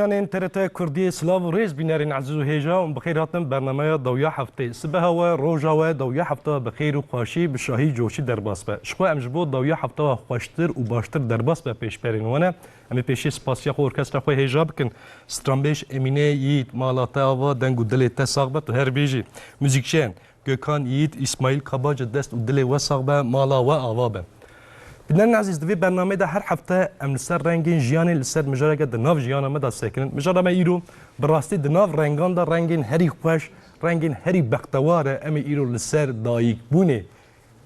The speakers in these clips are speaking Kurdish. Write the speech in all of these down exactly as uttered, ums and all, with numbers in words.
Anên T R T Kurdiyê silav û rêz bînerên ezîz û hêja û bi xêr hatin bernameya dawiya heftê. Sibeha we, roja we, dawiya hefta bi xêr û xweşî, bi şahî coşî derbas be. Ji xwe em ji bo dawiya hefta we xweştir û baştir derbas be pêşberên we ne. Em ê pêşî spasiya xwe orkestra xwe hêja bikin. Stranbêj Emîne Yiğit, mala te ava, deng û dilê te sax be, tu her bêjî. Muzîkjen, Gökhan Yiğit, Îsmaîl Kabaca, dest û dilê we sax be, mala we ava be. Bînerên ezîz, di vê bernameyê de her hefte em li ser rengên jiyanê, li ser mijareke di nav jiyana me de sekinin. Mijara me îro bi rastî di nav rengan de rengên herî xweş, rengên herî bextewar e. Em ê îro li ser dayikbûnê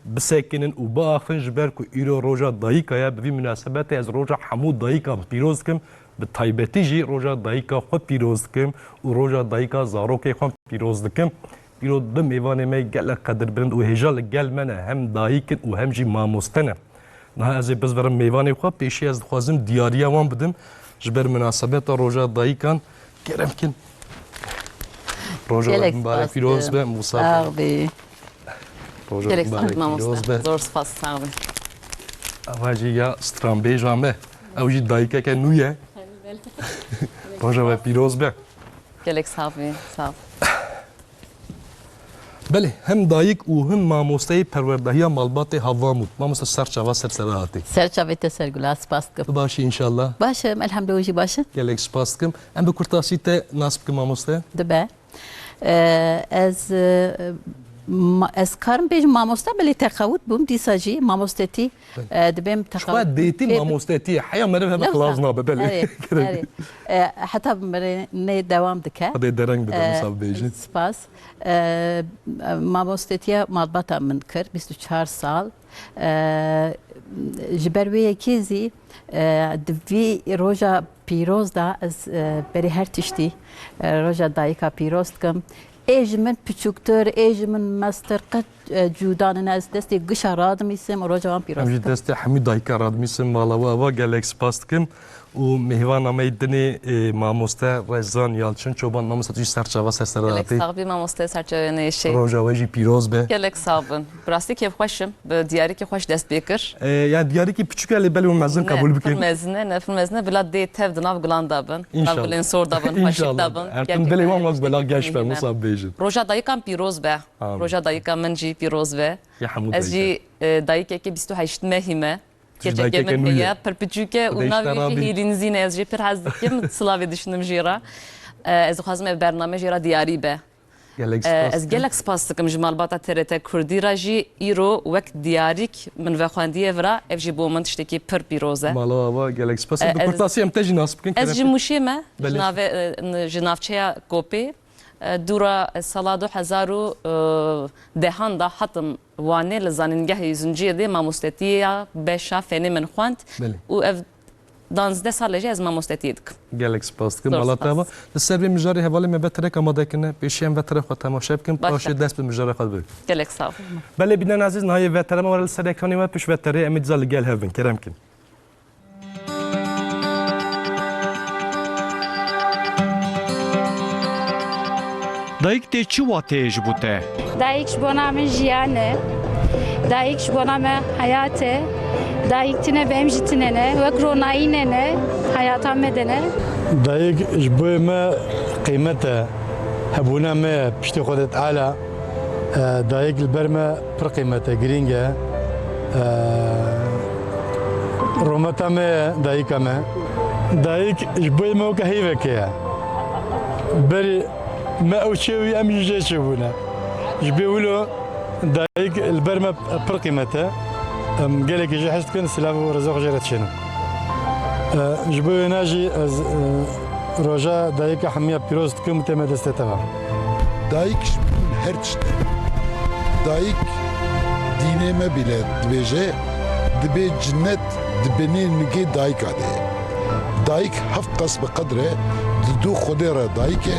bisekinin û biaxivin, ji ber ku îro roja dayika ye. Bi vî minasebetê ez roja hemû dayikan pîroz dikim, bi taybetî jî roja dayika xwe pîroz dikim û roja dayika zarokê xwe pîroz dikim. Îro du mêvanê me gelek qedirbilind û hêja li gel me ne, hem dayik in û hem jî mamoste ne. Niha ez ê bizverim mêvanê xwe, pêşî ez dixwazim diyariya wan bidim. Ji ber minasebeta roja dayikan kerem kin. Roja we mibarek pîroz be, Musa. Sax bî. Roja we mibarek pîroz be. Zor spas, sax bî. Ava jî ya stranbêja me. Ew jî dayikeke nû ye. Roja we pîroz be. Gelek sax bî, sax. Belê, hem dayik û hem mamosteyê perwerdehiya malbatê Havamûd. Mamoste, ser çava ser serê hatî. Ser çavê te ser gula, spas dikim. Tu baş î înşallah? Baş im, elhamdülillah, jî baş im. Gelek spas dikim. Em bi kurtasî te nas bikin mamoste. Dibe. Ee, ez, e, ma-, ez karim bêjim mamoste, belê teqewit bûm, dîsa jî mamostetî, e, dibêm teqewit. Ji xwe dêtî mamostetî ye. Heya meriv hebe xilas nabe, belê. Erê, erê. E, heta bi mirinê dewam dike. Xwedê dereng bide, e, wisa bibêjin. Spas. E, mamostetiya malbata min kir, bîst û çar sal. E, ji ber wê yekê zî, e, di vî roja pîroz de ez, e, berî her tiştî, e, roja dayika pîroz dikim. Ê ji min piçûktir, ê ji min mestir, qet, e, cuda nine, ez destê gişa radimîsim û roja wan pîroz dikim. Em jî destê hemî dayika radimîsim, mala we ava, gelek spas dikim. Û mêvana me yê dinê, e, mamoste Rezan Yalçin Çoban, mamoste tu jî ser çava ser serê hatî. Gelek sax bî mamoste, ser çavê nêşê. Roja we jî pîroz be. Gelek sax bin. Bi rastî kêfxweş im. Bi diyarîkê xweş dest pê kir. E, yani diyarîkê piçûk e lê belê hûn mezin qebûl bikin. Ne, pir mezin e, ne pir mezin e. Bila dê tev di nav gulan de bin. Înşallah. Di nav gulên sor de bin, xweşik de bin. Înşallah. Her tim dilê wan wek bela geş be, wisa bibêjin. Roja dayikan pîroz be. Amin. Roja dayika min jî pîroz be. Ya hemû dayika. Ez jî, e, dayikekê bîst û heşt mehî me. Keçekê min heye, pir piçûk e û navê wî jî Hêlînzîn e, ez jê pir hez dikim, silavê dişinim jê re. E, ez dixwazim ev bername jê re diyarî be. Gelek spas dikim. E, ez gelek spas dikim ji malbata T R T Kurdî re jî îro wek diyarîk min vexwendiye vira, ev jî bo min tiştekî pir pîroz e. Mala ava, gelek spas. E, bi kurtasî em te jî nas bikin, kerem. Ez ji Mûşê me, ji navê, e, n-, ji navçeya Kopê. E, dûra sala du hezar û dehan de hatim Wanê, li zanîngehê Zûnciyê de mamostetiya beşa fenê min xwend. Belê. Û ev danzdeh sal e jî ez mamostetiyê dikim. Gelek spas dikim. Zor spas. Mala te ava. Li ser vê mijarê hevalê me veterek amade kirine. Pêşî em veterê xwe temaşe bikin. Baş e. Paşê dest bi mijarê xwe bikin. Gelek sağ ol. Belê bînerên ezîz, niha yê vetere me were li ser ekranê we, pişt veterê em ê dîsa li gel hev bin. Kerem kin. Dayik tê çi wateyê ji bo te? Dayik ji bona min jiyan e. Dayik ji bona me heyat e. Dayik tine be, em jî tine ne. Wek ronayîne ne. Heyata me de ne. Dayik ji bo me qîmet e. Hebûna me ye piştî Xwedê Teala. E, dayik li ber me pir qîmet e, girîng e. E, rûmeta me ye, dayika me. Dayik ji bo me weke heyvekê ye. Berî me ew çêbû, em jî jê çêbûne. Ji bo wilo dayik li ber me pir qîmet e. Em gelekî jê hez dikin, silav û rêza xwe jê re dişênim. E, ji bo wêna jî ez, e, Roja dayika hemiya pîroz dikim û tême destê te ve. Dayik ji bo min her tişt e. Dayik, dînê me bîle dibêje, dibê cinnet di binê nigê dayika de ye. Dayik heft qas bi qedr e, di dû Xwedê re dayik e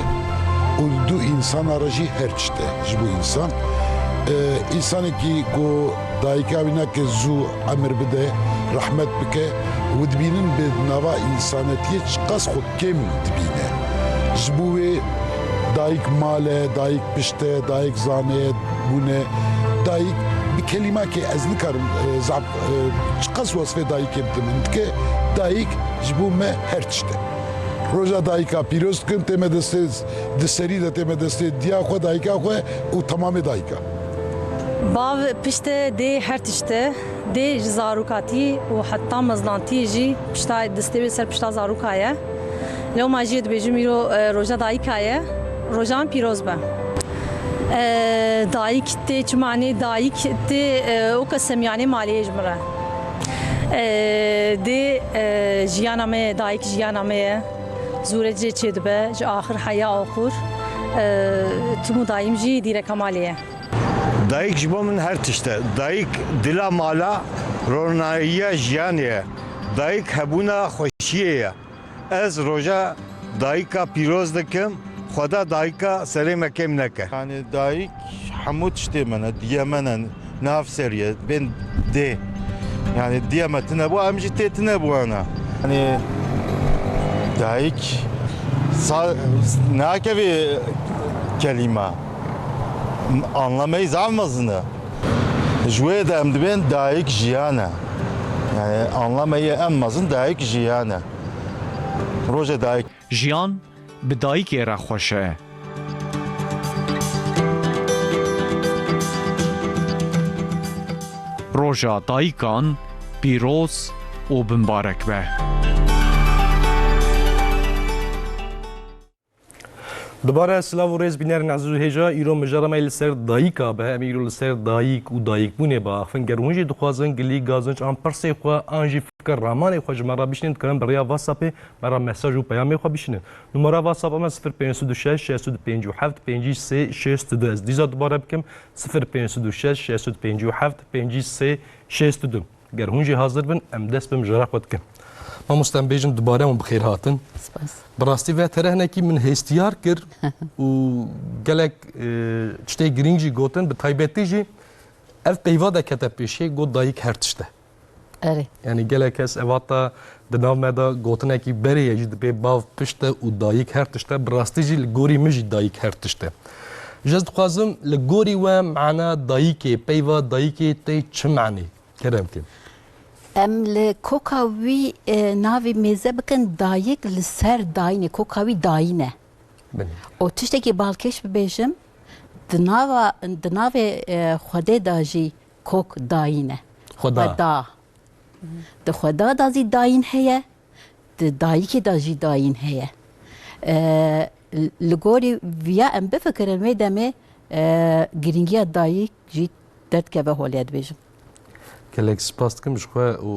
û di dû însana re jî her tişt e. Ji bo însan, e, însanekî ku dayika wî nake zû emir bide, rehmet bike û dibînin bi nava însanetiyê çiqas xwe kêm dibîne. Ji bo wê dayik mal e, dayik pişt e, dayik zane bûne. Dayik bi kelîmakê ez nikarim, e, zaf, e, çiqas wesfê dayikê bidim. Dike dayik ji bo me her tişt e. Roja dayika pîroz dikim, tême destê, di serî de tême destê diya xwe, dayika xwe û temamê dayika. Bav pişte dê her tişt e. Dê ji zarokatî û heta mezlantiyê jî pişta destê wê ser pişta zaroka ye. Lewma jî dibêjim îro, e, roja dayika ye. Rojan pîroz be. E, dayik tê çi manê dayik tê, e, o ke semyanê malê ye ji min re. E, dê, e, jiyana me ye, dayik jiyana me ye. Zûre cê çêdibe, ji axir heya oxir, e, tim û dayim jî dîreka malê ye. Dayik ji bo min her tişt e. Dayik dila mala, ronayiya jiyanê ye. Dayik hebûna xweşiyê ye. Ez roja dayika pîroz dikim. Xweda dayika serê me kêm neke. Yani dayik hemû tiştê me ne, diye me ne, nav serî ye, bên dê. Yani diye me tine bû, em jî tê tine bû ana. Yani dayik sa-, nakevî kelîma. Anlameyî zaf mezin e. Ji wê de em dibên dayik jiyan e. Yani anlameyî en mezin dayik jiyan e. Roje dayik. Jiyan bi dayikê re xweş e. Roja dayikan pîroz û bimbarek be. Dubare silav û rêz bînerên ezîz û hêja, îro mijara me li ser dayika be, em îro li ser dayik û dayikbûnê biaxivin. Ger hûn jî dixwazin gilî gazinc an pirsê xwe an jî fikir ramanê xwe ji me re bişînin, dikarin bi rêya WhatsAppê me re mesaj û peyamê xwe bişînin. Numara WhatsApp me sifir pênc sed û şeş, şeş sed û pêncî û heft, pêncî sê, şêst û du. Ez dîsa dubare bikim, sifir pênc sed û şeş, şeş sed û pêncî û heft, pêncî sê, şêst û du. Ger hûn jî hazir bin, em dest bi mijara xwe dikin. Mamoste, em bêjin dubare hûn bi xêr hatin. Spas. Bi rastî ve terehnekî min hêstiyar kir û gelek, e, tiştê girîng jî gotin, bi taybetî jî ev peyva de kete pêşê, got dayik her tişt e. Erê. Yani gelek kes evata di nav me de gotinekî berê ye jî dibê bav pişt e û dayik her tişt e. Bi rastî jî li gorî min jî dayik her tişt e. Ji ez dixwazim li gorî we mana dayikê, peyva dayikê tê çi manê? Kerem kin. Em li koka wî, e, navê mêze bikin dayik li ser dayînê, koka wî dayîn e. Belê. Û tiştekî balkêş bibêjim, di nava, di navê, e, Xwedê de jî kok dayîn e. Xweda. Xweda. Di Xweda de zî dayîn heye, di dayikê de jî dayîn heye. E, li gorî viya em bifikirin wê demê, e, girîngiya dayik jî derdikeve holê, dibêjim. Gelek spas dikim ji xwe û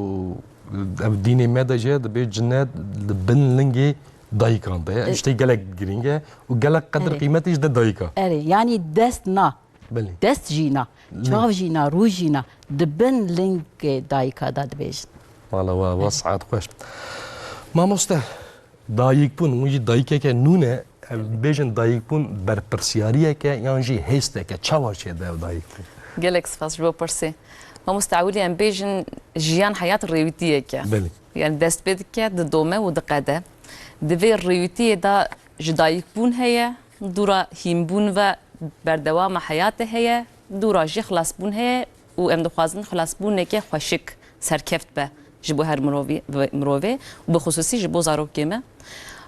ev dînê me de jî dibê cine li bin lingê dayikan de ye. E, tiştê gelek girîng e û gelek qedir, erê, qîmetê jî de dayika. Erê, yanî dest na. Belê. Dest jî na, lê çav jî na, rû jî na, di bin lingê dayika de dibêjin. Wala wa, wa saet xweş. Mamoste, dayikbûn, hûn jî dayikeke nû ne, em bêjin dayikbûn berpirsiyariyeke yan jî hêsteke, çawa çêde ev dayikbûn? Gelek spas ji bo pirsê. Mamoste, ewilî em bêjin jiyan heyat rêwîtiyeke. Belê. Yani dest pê dike, didome û diqede. Di vê rêwîtiyê de ji dayikbûn heye, dûra hînbûn ve berdewama heyatê heye, dûra jî xilasbûn heye û em dixwazin xilasbûneke xweşik, serkeft be ji bo her mirovî, mirovê û bi xisûsî ji bo zarokê me.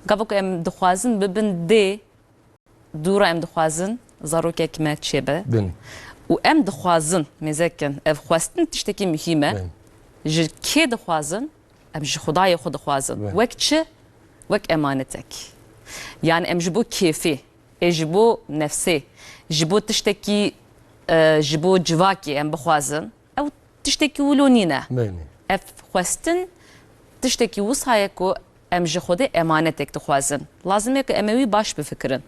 Gava ku em dixwazin bibin dê, dûra em dixwazin zarokek me çêbe. Bin. Û em dixwazin, mêzekin, ev xwestin tiştekî muhîm e. Bin. Ji kê dixwazin? Em ji Xwedayê xwe dixwazin. Bin. Wek çi? Wek emanetek. Yani em ji bo kêfê, ê ji bo nefsê, ji bo tiştekî, e, ji bo civakê em bixwazin, ew tiştekî wilo nîne. Belê. Ev xwestin tiştekî wisa ye ku em ji Xwedê emanetek dixwazin. Lazim e ku em ê wî baş bifikirin.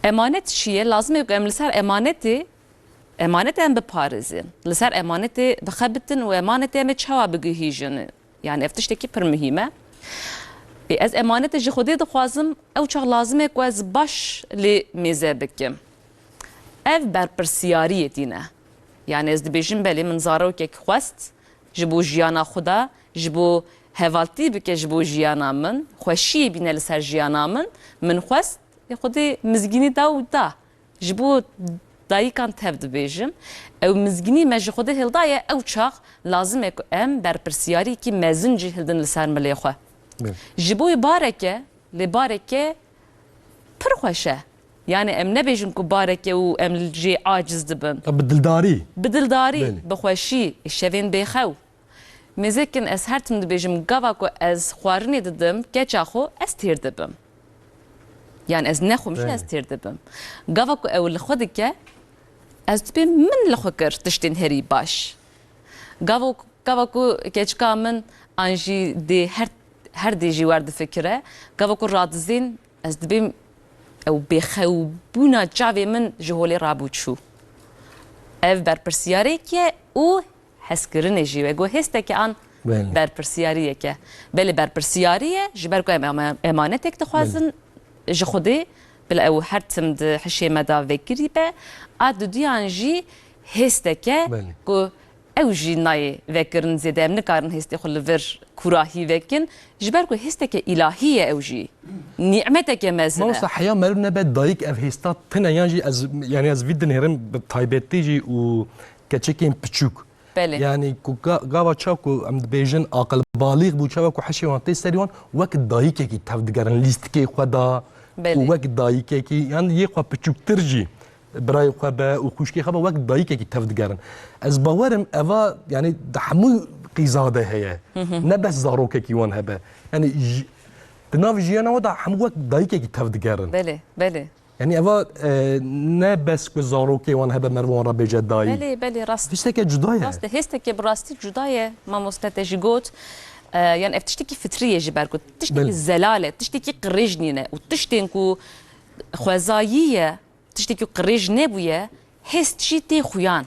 Emanet çi ye? Lazim e ku em li ser emanetê, emanetê em biparêzin. Li ser emanetê bixebitin û emanetê em ê çawa bigihîjin? Yani ev tiştekî pir muhîm e. Ê, ez emanetê ji Xwedê dixwazim, ew çax lazim e ku ez baş lê mêze bikim. Ev berpirsiyariyê tîne. Yani ez dibêjim, belê, min zarokek xwest, ji bo jiyana xwe da, ji bo hevaltî bike ji bo jiyana min, xweşiyê bîne li ser jiyana min, min xwest, ê Xwedê mizgînî da û da. Ji bo dayikan tev dibêjim, ew mizgînî me ji Xwedê hildaye, ew çax lazim e ku em berpirsiyariyekî mezin jî hildin li ser milê xwe. Evet. Ji bo wê bareke Lê bareke pir xweş e. Yani em nebêjin ku bareke û em li jê aciz dibin. Bi dildarî. Bi dildarî, Belê. bi xweşî, şevên bêxew. Mêzekin ez her tim dibêjim, gava ku ez xwarinê didim keça xwe, ez têr dibim. Yani ez nexwim jî Belê. ez têr dibim. Gava ku ew li xwe dike, ez dibêm min li xwe kir tiştên herî baş. Gava, gava ku keçika min an jî dê her, her dê jî werdifikire, gava ku radizên, ez dibêm ew bêxewbûna çavê min ji holê rabû çû. Ev berpirsiyarêk e û hezkirinê jî wego hêsteke an Belê. berpirsiyariyeke. Belê berpirsiyarî ye, ji ber ku em ema-, emanetek dixwazin ji Xwedê, bila ew her tim di hişê me de vekirî be, a dudiyan jî hêsteke Belê. ku ew jî nayê vekirin zêde. Em nikarin hêstê xwe li vir kûrahî vekin, ji ber ku hêsteke îlahî ye ew jî. Nîmeteke mezin e. Mamosta heya meriv nebe dayik ev hêsta tune yan jî ez, yani ez vî dinêrim bi taybetî jî û keçikên piçûk. Belê. Yani ku ga-, gava ça ku em dibêjin aqil balîx bû, çawa ku hişê wan tê serî wan wek dayikekî tev digerin lîstikê xwe da Belê. û wek dayikekî, yani yê xwe piçûktir jî birayê xwe be û xwişkê xwe be wek dayikekî tev digerin. Ez bawerim eva, yani di hemû qîza de heye. Ne bes zarokekî wan hebe. Yani ji, di nav jiyana wan de hemû wek dayikekî tev digerin. Belê, belê. Yani eva, e, ne bes ku zarokê wan hebe meriv wan re bêje dayî. Belê, belê, rast. Tişteke cuda ye. Rast e, hêsteke bi rastî cuda ye, mamoste te jî got. E, yani ev tiştekî fitrî ye ji ber ku tiştekî Belê. zelal e, tiştekî qirêj nîne û tiştên ku xwezayî ye, tiştekî qirêj nebûye, hêst jî tê xuyan.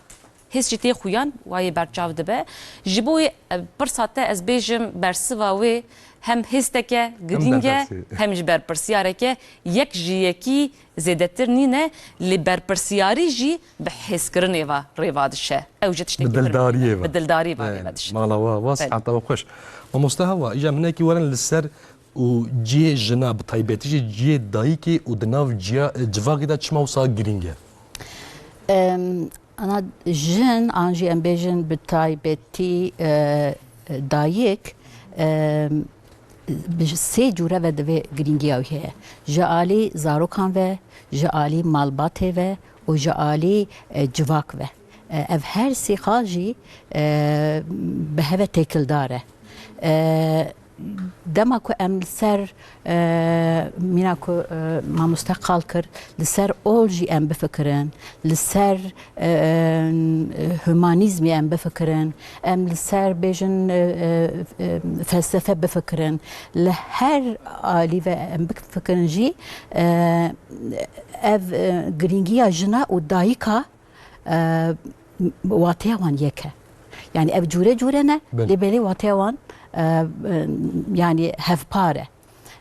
Hêst jî tê xuyan, wayê berçav dibe. Ji bo wê, e, pirsa te ez bêjim, bersiva wê hem hêsteke girîng e, dersê. hem jî berpirsiyareke yek ji yekî zêdetir nîne, lê berpirsiyarî jî bi hêzkirinê ve rêva dişe. Ew jî tiştekî Bi pir dildariyê girîng e. ve. Bi dildarî ve He, rêve dişe. Mala we, we Belê. siheta we xweş. Mamoste Hewa, îja hinekî werin li ser û cihê jina, bi taybetî jî cihê dayikê û di nav ciya, civakê de çima wisa girîng e? Em, ana jin, an jî em bêjin bi taybetî, e, dayik, em, bi sê cûre ve divê girîngiya wî heye. Ji alî zarokan ve, ji alî malbatê ve û ji alî, e, civak ve. E, ev her sê xal jî, e, bi hev ve têkildar e. E, dema ku em li ser, e, mîna ku, e, mamoste qal kir, li ser ol jî em bifikirin, li ser, e, e, humanîzmê em bifikirin, em li ser bêjin, e, e, e, felsefe bifikirin, li her alî ve em bifikirin jî, e, ev, e, girîngiya jina û dayika e, wateya wan yek e. Yani ev cûre cûre ne, Belê. lê belê wateya wan, e, e, yani hevpar e.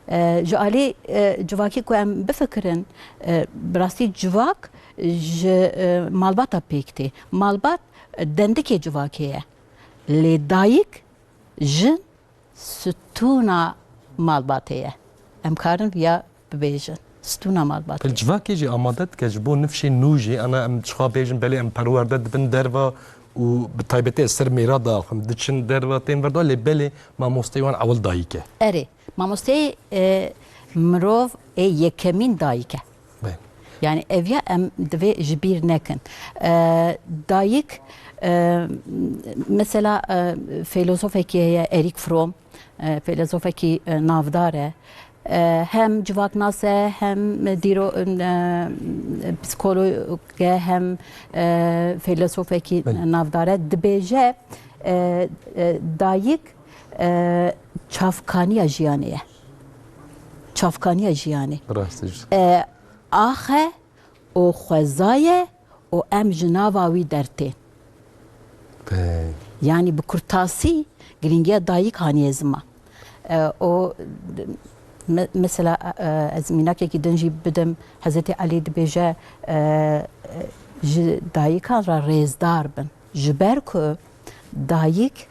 E, ji alî, e, civakî ku em bifikirin, e, bi rastî civak ji, e, malbata pêk tê. Malbat, e, dendikê civakê ye. Lê dayik, jin, Stûna malbatê ye. Em karin viya bibêjin. Stûna malbatê Pil ye. civakê jî amade dike ji bo nifşên nû jî, ana em çixa bêjin, belê em perwerde dibin derva û bi taybetî ez ser mêra diaxivim. Diçin derva tên ver da, lê belê mamosteyê wan ewil dayik e. Erê, mamosteyê, e, mirov ê yekemîn dayik e. Belê. Yani ev ya em divê ji bîr nekin. E, dayik, e, mesela, e, feylozofekî heye, Erîk Fromm, e, feylozofekî, e, navdar e. E, hem civaknas e, hem dîro-, e, psîkolog e, hem, e, feylozofekî Belê. navdar e. Dibêje, e, e, dayik, e, çavkaniya jiyanê ye. Çavkaniya jiyanê. Rast e. E, ax e û xweza ye û em ji nava wî dertên. Pê. Yanî bi kurtasî girîngiya dayik haniye ziman. E, û me-, mesela, e, ez mînakekî din jî bidim, Hezretî Elî dibêje, e, ji dayikan re rêzdar bin. Ji ber ku dayik,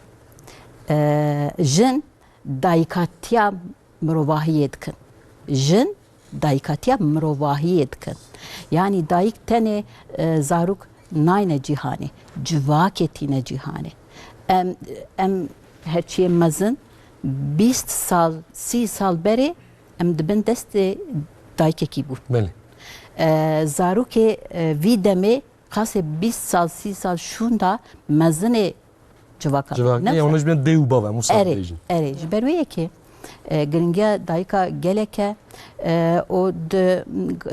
e, jin dayikatiya mirovahiyê dikin. Jin dayikatiya mirovahiyê dikin. Yanî dayik tenê, e, zarok nayne cîhanê, civakê tîne cîhanê. Em, em herçiyê mezin bîst sal, sî sal berê em dibin destê dayikekî bûn. Belê. E, zarokê, e, vî demê qasê bîst sal, sî sal şûnda mezinê civaka bûn. Civakê, ne ya wisa? Hûn ji bin dê û bav em wisa Erê, dibêjin. Erê, ji ber wê yekê, e, giringiya dayika gelek e, e, û di,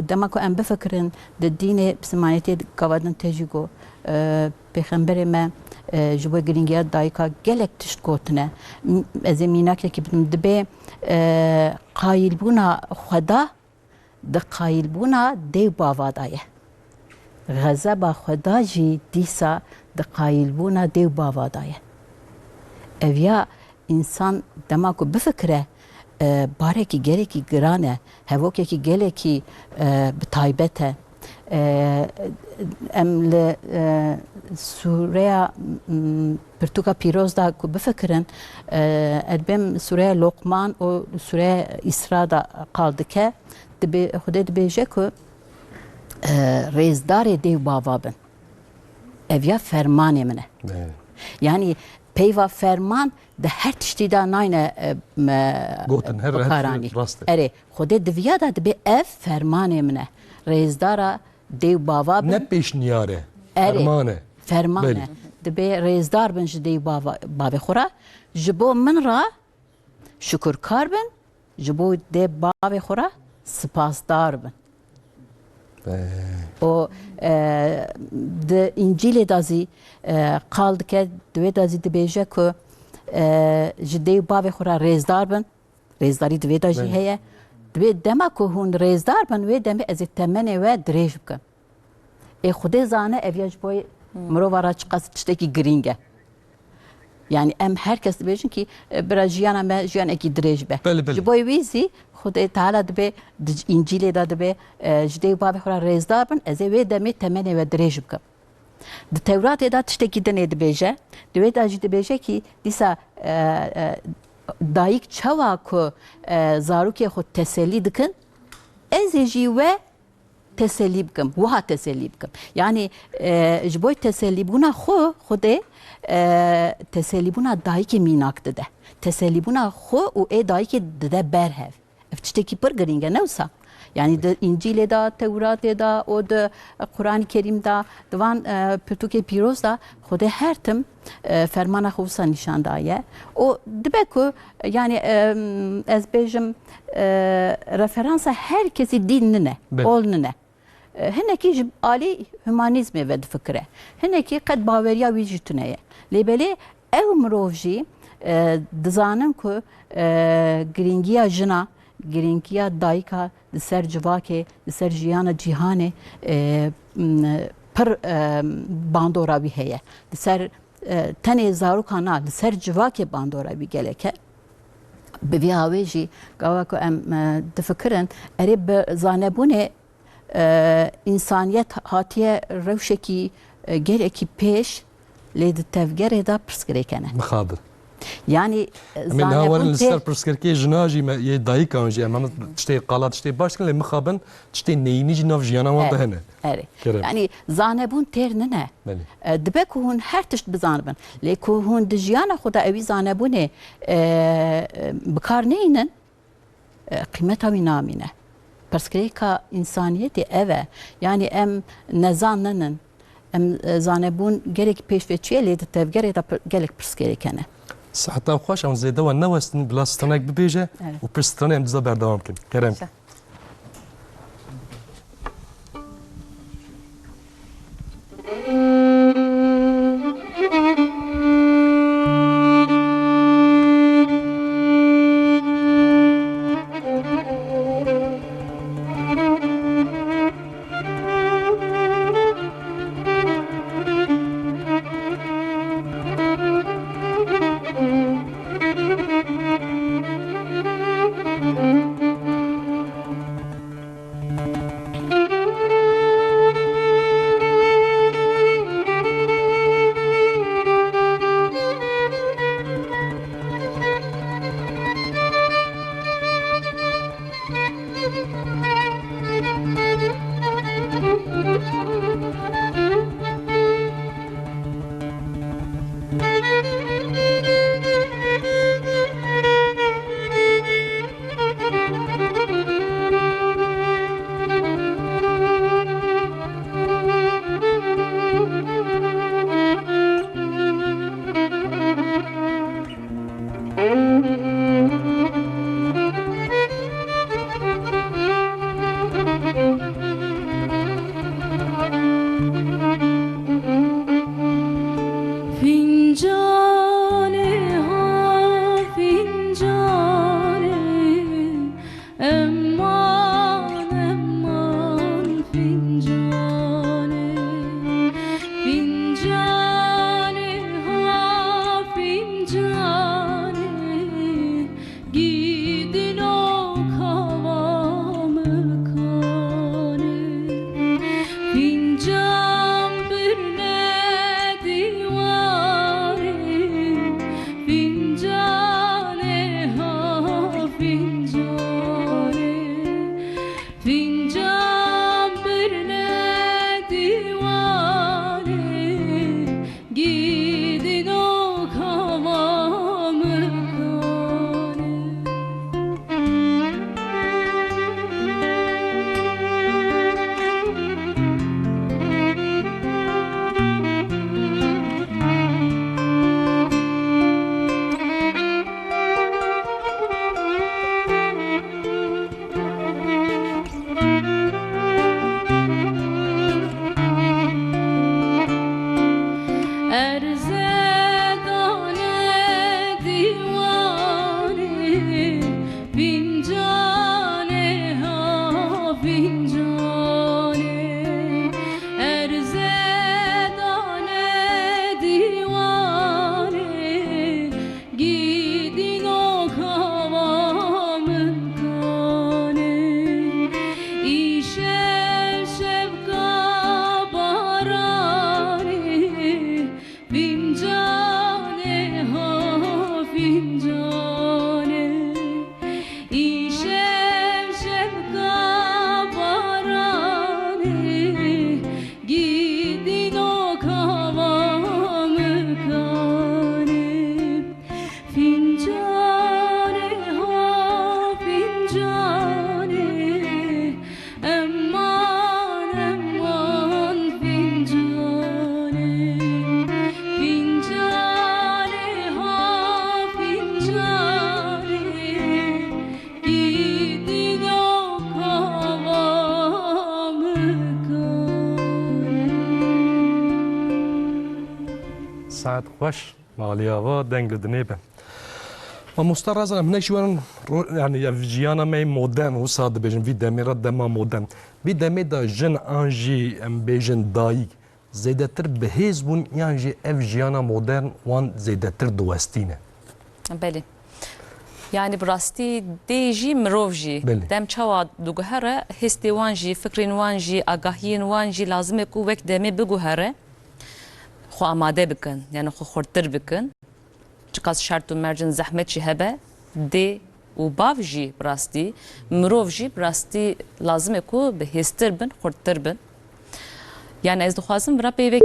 dema ku em bifikirin, di dînê Mislimaniyetê gava din tê jî got, e, Pêxemberê me, e, ji bo giringiya dayika gelek tişt gotine. M-, ez ê mînakekî bidim. Dibê, e, qayîlbûna Xweda di qayîlbûna dê û bava de ye. Xezeba Xweda jî dîsa di qayîlbûna dê û bava de ye. Ev ya însan dema ku bifikire, e, barekî gelekî giran e, hevokekî gelekî, e, bi taybet e. E, em li, e, sûreya, m, Pirtûka pîroz de ku bifikirin, e, ez dibêm sûreya Loqman û sûreya Îsra de qal dike. Dibê, Xwedê dibêje ku, e, rêzdarê dê û bava bin. Ev ya fermanê min e. Evet. Yanî peyva ferman di her tiştî de nayne, e, me, Gotin, her, her bikaranî. Rast e. Erê, Xwedê di viya de dibê ev fermanê min e. Rêzdara dê û bava bin. Ne pêşniyar e. Erê, ferman e. Ferman Belê. E. Dibê rêzdar bin ji dê û bava, bavê xwe re. Ji bo min re şukurkar bin, ji bo dê bavê xwe re spasdar bin. Be- O, e, di Încîlê de zî, e, qal dike, di wê de zî dibêje ku, e, ji dê û bavê xwe re rêzdar bin. Rêzdarî di vê de jî Belê. Heye. Di vê dema ku hûn rêzdar bin, wê demê ez ê temenê we dirêj bikim. Ê Xwedê zane ev ya ji bo Hmm. mirova re çiqas tiştekî girîng e. Yani em her kes dibêjin ki, e, bira jiyana me jiyanekî dirêj be. Belê, belê. Ji bo wî zî Xwedê Teala dibê, di Încîlê de dibê, e, ji dê û bavê xwe re rêzdar bin, ez ê wê demê temenê we dirêj bikim. Di Tewratê de tiştekî din ê dibêje. Di wê de jî dibêje ki dîsa, e, e, dayik çawa ku, e, zarokê xwe tesellî dikin, ez ê jî we tesellî bikim, wiha tesellî bikim. Yani, e, ji bo tesellîbûna xwe, Xwedê, e, tesellîbûna dayikê mînak dide. Tesellîbûna xwe û ê dayikê dide ber hev. Ev tiştekî pir girîng e, ne wisa? Yani di Încîlê de, Tewratê de û di Quranê Kerîm de, di van, e, pirtûkê pîroz de Xwedê her tim, e, fermana xwe wisa nîşan daye. Û dibe ku, yani, e, ez bêjim, e, referansa her kesî dîn nine, Belê. Ol nine. E, hinekî ji alî humanîzmê ve difikire. Hinekî qet baweriya wî jî tune ye. Lê belê ew mirov jî, e, dizanin ku, e, girîngiya jina, girîngiya dayika li ser civakê, li ser jiyana cîhanê, e, m, pir, e, bandora wî heye. Li ser, e, tenê zarokan na, li ser civakê bandora wî gelek e. Bi vî awê jî gava ku em, e, difikirin, erê bi zanebûnê, e, însaniyet hatiye rewşekî, e, gelekî pêş, lê di tevgerê de pirsgirêk hene. Mixabin. Yani, e, Em ê niha zanebûn werin li ser tê- pirsgirêkê jina jî me, yê dayikan jî em, em tiştê qala tiştê baş dikin, lê mixabin tiştê neyînî jî nav jiyana wan de Erê, hene. Erê. Kerem. Yani, zanebûn têr nine. Belê. E, dibe ku hûn her tişt bizanibin. Lê ku hûn di jiyana xwe de ewî zanebûnê, e, e, bi kar neynin, e, qîmeta wî namîne. Pirsgirêka însaniyetê ev e. Yani em nezan ninin. Em, e, zanebûn gelek pêş ve çûye, lê di tevgerê de pir-, gelek pirsgirêk hene. Siheta xweş, em zêde we newestin, bila stranek bibêje Evet. Û pir stranê em diza berdewam bikin. Kerem. Şe. Saet xweş, malî ava, deng li dinê be. Mamoste Razan, em hinek jî werin ro-, yani ya jiyana me modern, wisa dibêjin, vî demê re dema modern. Vî demê de jin an jî em bêjin dayik, zêdetir bi hêz bûn yan jî ev jiyana modern wan zêdetir diwestîne? Belê. Yani bi rastî dê jî mirov jî Belê. dem çawa diguhere, hêstê wan jî, fikrên wan jî, agahiyên wan jî lazim e ku wek demê biguhere, xwe amade bikin, yani xwe xurttir bikin. Çiqas şert û mercên zehmet jî hebe, dê û bav jî bi rastî, mirov jî bi rastî lazim e ku bi hêztir bin, xurttir bin. Yani ez dixwazim vira peyvek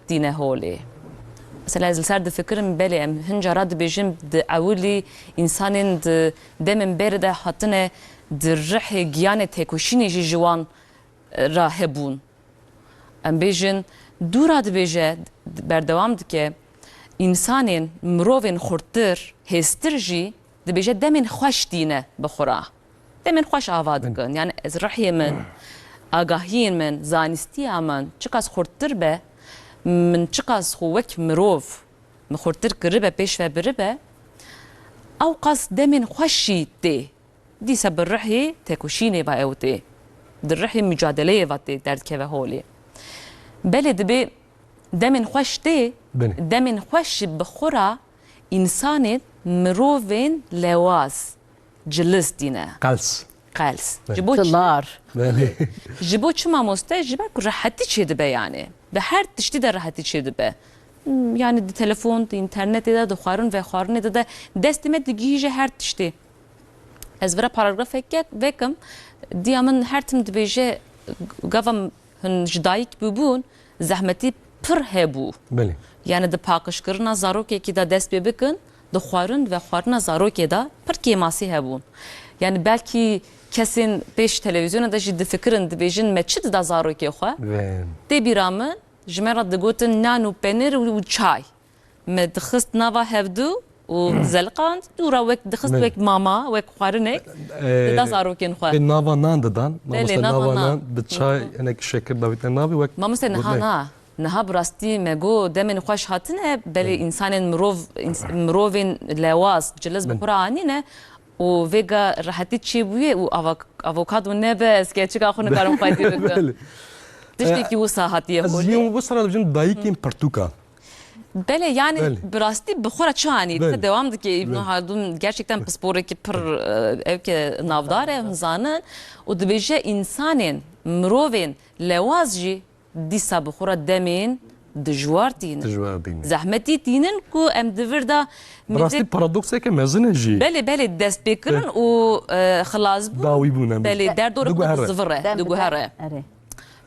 tîne holê. Mesela ez li ser difikirim, belê em hin cara dibêjin di ewilî însanên di demên berê de hatine di rihê giyanê têkoşînê jî ji wan, e, re hebûn. Em bêjin, dûra dibêje, berdewam dike, însanên, mirovên xurttir, hêztir jî dibêje demên xweş tîne bi xwe re. Demên xweş ava Bin. dikin. Yani ez rihê min, agahiyên min, zanistiya min çiqas xurttir be, min çiqas xwe wek mirov min xurttir kiribe, pêş ve biribe, ew qas demên xweş jî tê. Dîsa bi rihê tekoşînê ve ew tê. Di rihê mucadeleyê ve tê derdikeve holê. Belê dibê demên xweş tê, Belê. demên xweş jî bi xwe re însanên mirovên lewaz, cilis tîne. Qels. Qels. Belê. Ji bo çi? Dilar. Belê. Ji bo çi mamoste? Ji ber ku rehetî çêdibe yani. Bi her tiştî de rehetî çêdibe. Hmm, yani di telefon, di înternetê de, di xwarin vexwarinê de, de destê me digihîje her tiştê. Ez vira paragrafek vekim, diya min her tim dibêje, gava hûn ji dayik bûbûn, zehmetî pir hebû. Belê. Yani di paqijkirina zarokekî de dest pê bikin, di xwarin vexwarina zarokê de pir kêmasî hebûn. Yani belkî kesên pêş televîzyona de jî difikirin, dibêjin, me çi dida zarokê xwe? Belê. Tê bîra min, ji me re digotin nan û penir û çay. Me dixist nava hevdu û zeliqand, dû re wek dixist Belê. wek mama, wek xwarinek, Ee, dida zarokên xwe. Ê, nava nan didan. Belê, Mamoste, nava nava nan. nan, bi çay, hinek şekir davîtine navê wek Mamoste, niha gotinê. na. Niha bi rastî me got, demên xweş hatine, belê Belê. însanên mirov, ins-, mirovên lewaz, ciliz bi Belê. xwe re anîne û vêga rehetî çêbûye û avok-, avokado nebe, ez keçika xwe nikarim xwedî bikim. Belê. Tiştekî Ee, wisa hatiye ez holê. yê wisa re dibêjim dayikên pirtûkan. Belê, yani Belê. bi rastî bi xwe re çi anî? Belê. Te dewam dike, Îbn Belê. Haldun gerçekten pisporekî pir, e, ew ke navdar e, hûn zanin. Û dibêje, însanên, mirovên lewaz jî dîsa bi xwe re demên dijwar tînin. Dijwar tînin. Zehmetî tînin ku em di vir de Bi rastî millet paradokseke mezin e jî. Belê, belê, destpêkirin Belê. û, e, xilasbûn. Dawî bûn em. Belê, derdor Diguhere. dizivire, Dem diguhere. bide. Erê.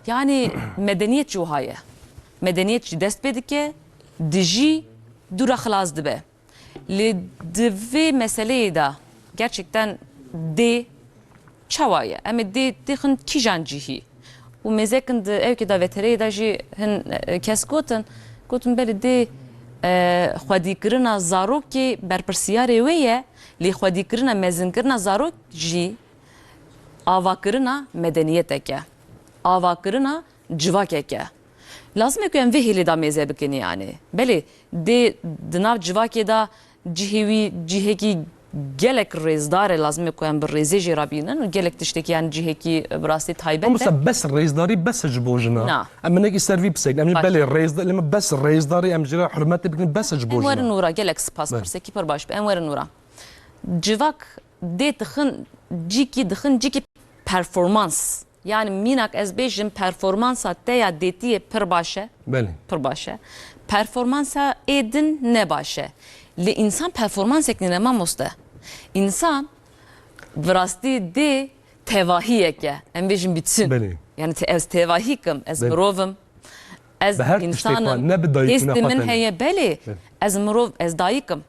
Yani medeniyet jî wiha ye. Medeniyet jî dest pê dike, dijî dû re xilas dibe. Lê di vê meseleyê de gerçekten dê çawa ye? Em ê dê têxin kîjan cihî? Û mêzekin di ewkê de vetereyê de jî hin, e, kes gotin, gotin belê dê, e, xwedîkirina zarokê berpirsiyarê wê ye, lê xwedîkirina mezinkirina zarok jî avakirina medeniyetek e, avakirina civakek e. Lazim e ku em vê hêlê de mêze bikin yani. Belê, dê di nav civakê de cihê wî cihekî gelek rêzdar e, lazim e ku em bi rêzê jê re bînin û gelek tiştekî yani cihekî bi rastî taybet e. Mamoste, bes rêzdarî bes e ji bo jina? Na. Em hinekî ser vî bisekin. Em jî Baş. belê rêzda-, lê me bes rêzdarî em jî re hurmetê bikin, bes e ji bo Em jina. werin û re, gelek spas, Belê. pirsekî pir baş bi. Em werin û re. Civak dê dixin cîkî, dixin cîkî performans. Yani mînak ez bêjim, performansa te ya dêtiyê pir baş e. Belê. Pir baş e. Performansa ê din ne baş e. Lê însan performansek nîne mamoste. Însan bi rastî dê tevahiyek e. Em bêjin bütün. Belê. Yani te-, ez tevahîk im, ez Belê. mirov im. Ez Bi her tiştê însan xwe, im. ne bi dayik û ne Hêstê min xwatin. heye, belê. Belê. Ez mirov, ez dayik im.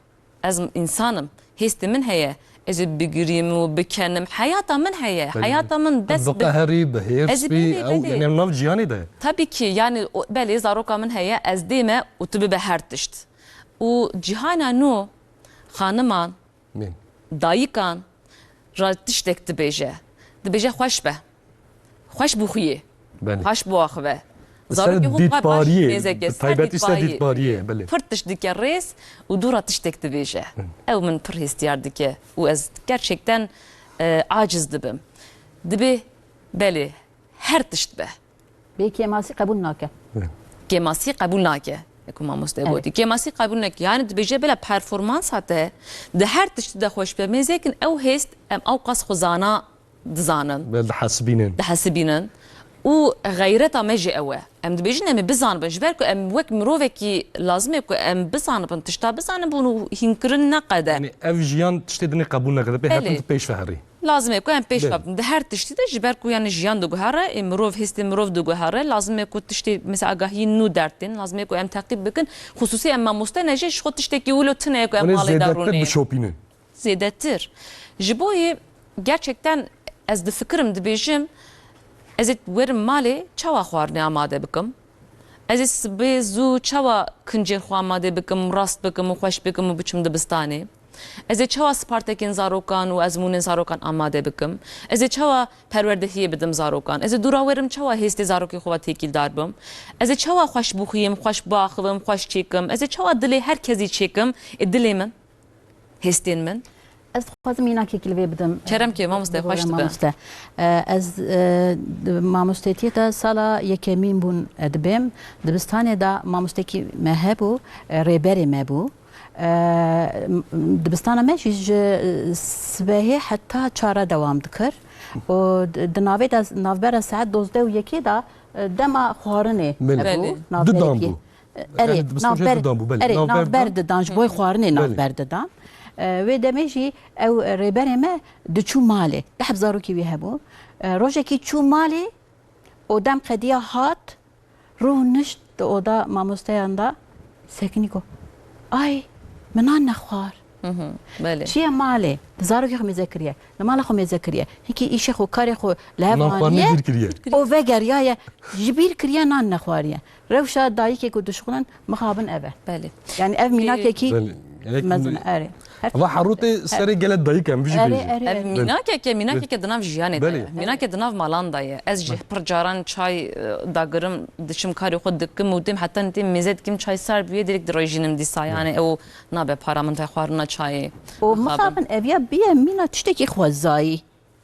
Ez însan im, hêstê min heye, Ez ê bigirîm û bikenim. Heyata min heye. Belê. Heyata min dest bi- Biqeherî, bi hêrs bî, belê, ew, belê, yanî ew nav ciyanê de. Tabii ki, yani, o, belê, zaroka min heye, ez dême û tu bibe her tişt. Û cîhana nû, xaniman, Mên. dayikan, ra tiştek dibêje. Dibêje xweş be. Xweş bixuyê. Belê. Xweş biaxive. Ser Zarokê xwe xweş dîtbariyê, mêzeke, bi ser taybetî ser dîtbariyê. dîtbariyê, belê. Pir tişt dike rêz û dû ra tiştek dibêje. Hı. Ew min pir hêstiyar dike û ez gerçekten, e, aciz dibim. Dibê, belê, her tişt be. Bê kêmasî qebûl nake. Hı. Kêmasî qebûl nake. Ku mamoste Evet. gotî. Kêmasî qebûl nake. Yani dibêje bela performansa te di her tiştî de xweş be. Mêzekin ew hêst em ew qas xwe zana dizanin. Belê dihesibînin. Dihesibînin. Û xeyreta me jî ew e. Em dibêjin em ê bizanibin. Ji ber ku em wek mirovekî lazim e ku em bizanibin, tişta bizanibin û hînkirin neqede. Yani ev jiyan tiştê dinê qebûl nekirdi. Pê Belê. hetin tu pêş ve herî. Lazim e ku em pêş Belê. ve bin. Di her tiştî de ji ber ku yani jiyan diguhere, ê mirov hêstê mirov diguhere, lazim e ku tiştê mesela agahiyên nû dertên, lazim e ku em teqîb bikin. Xusûsî em mamoste ne jî ji xwe tiştekî wilo tune ye ku em Hûn ê malê de zêdetir rûnê. bişopînin. Zêdetir. Ji bo yê gerçekten ez difikirim, dibêjim, ez ê werim malê çawa xwarinê amade bikim? Ez ê sibê zû çawa kincên xwe amade bikim, rast bikim û xweş bikim û biçim dibistanê? Ez ê çawa spartekên zarokan û ezmûnên zarokan amade bikim? Ez ê çawa perwerdehiyê bidim zarokan? Ez ê dûra werim çawa hêstê zarokê xwe ve têkîldar bim? Ez ê çawa xweş bixuyim, xweş biaxivim, xweş çêkim? Ez ê çawa dilê her kesî çêkim? Ê dilê min? Hêstên min. Ez dixwazim mînakekî li vê bidim. Kerem ke, mamoste, Bi xweş dibe. mamoste. E, ez, e, mamostetiyê de sala yekemîn bûn, e, dibêm. Dibistanê de mamostekî me hebû, e, rêberê me bû. E, m-, dibistana me jî ji, e, sibehê heta çar re dewam dikir. Û di, di navê de, navbera saet dozdeh û yekê de, e, dema xwarinê Belê. hebû, Belê. navberekî. Du dan bû. Erê, Yani, dibistana navber, jî didan bû, belê. erê, Navber navber didan. didan, ji bo xwarinê Belê. navber didan. E, wê demê jî ew, e, rêberê me diçû malê. Deh zarokî wî hebû. E, rojekî çû malê û dem qediya hat, rûnişt di oda mamosteyan de sekinî got, "Ay, min nan nexwar." Hı hı, belê. Çiye malê? Di zarokê xwe mêze kiriye. Li mala xwe mêze kiriye. Hinkî îşê xwe, karê xwe li hev Nan xwe aniye. nebîr kiriye. Û vegeriyaye, ji bîr kiriye nan nexwariye. Rewşa dayikê ku dişuxulin mixabin ev e. Belê. Yani ev mînakekî Belê. Gerek mezin e. Erê. Her Va herûtê serê gelek dayik em, bijî Erê, bêjî. erê, Ev erê. mînakeke, mînakeke di nav jiyanê de Belê. ye. Mînake di nav malan de ye. Ez jî pir caran çay, e, dagirim, diçim karê xwe dikim û dêm heta nitêm mêze dikim çay sar bûye, dirêk dirêjînim dîsa. Yani ew nabe para min te xwarina çayê. Û Mixabin. mixabin ev ya biye mîna tiştekî xwezayî.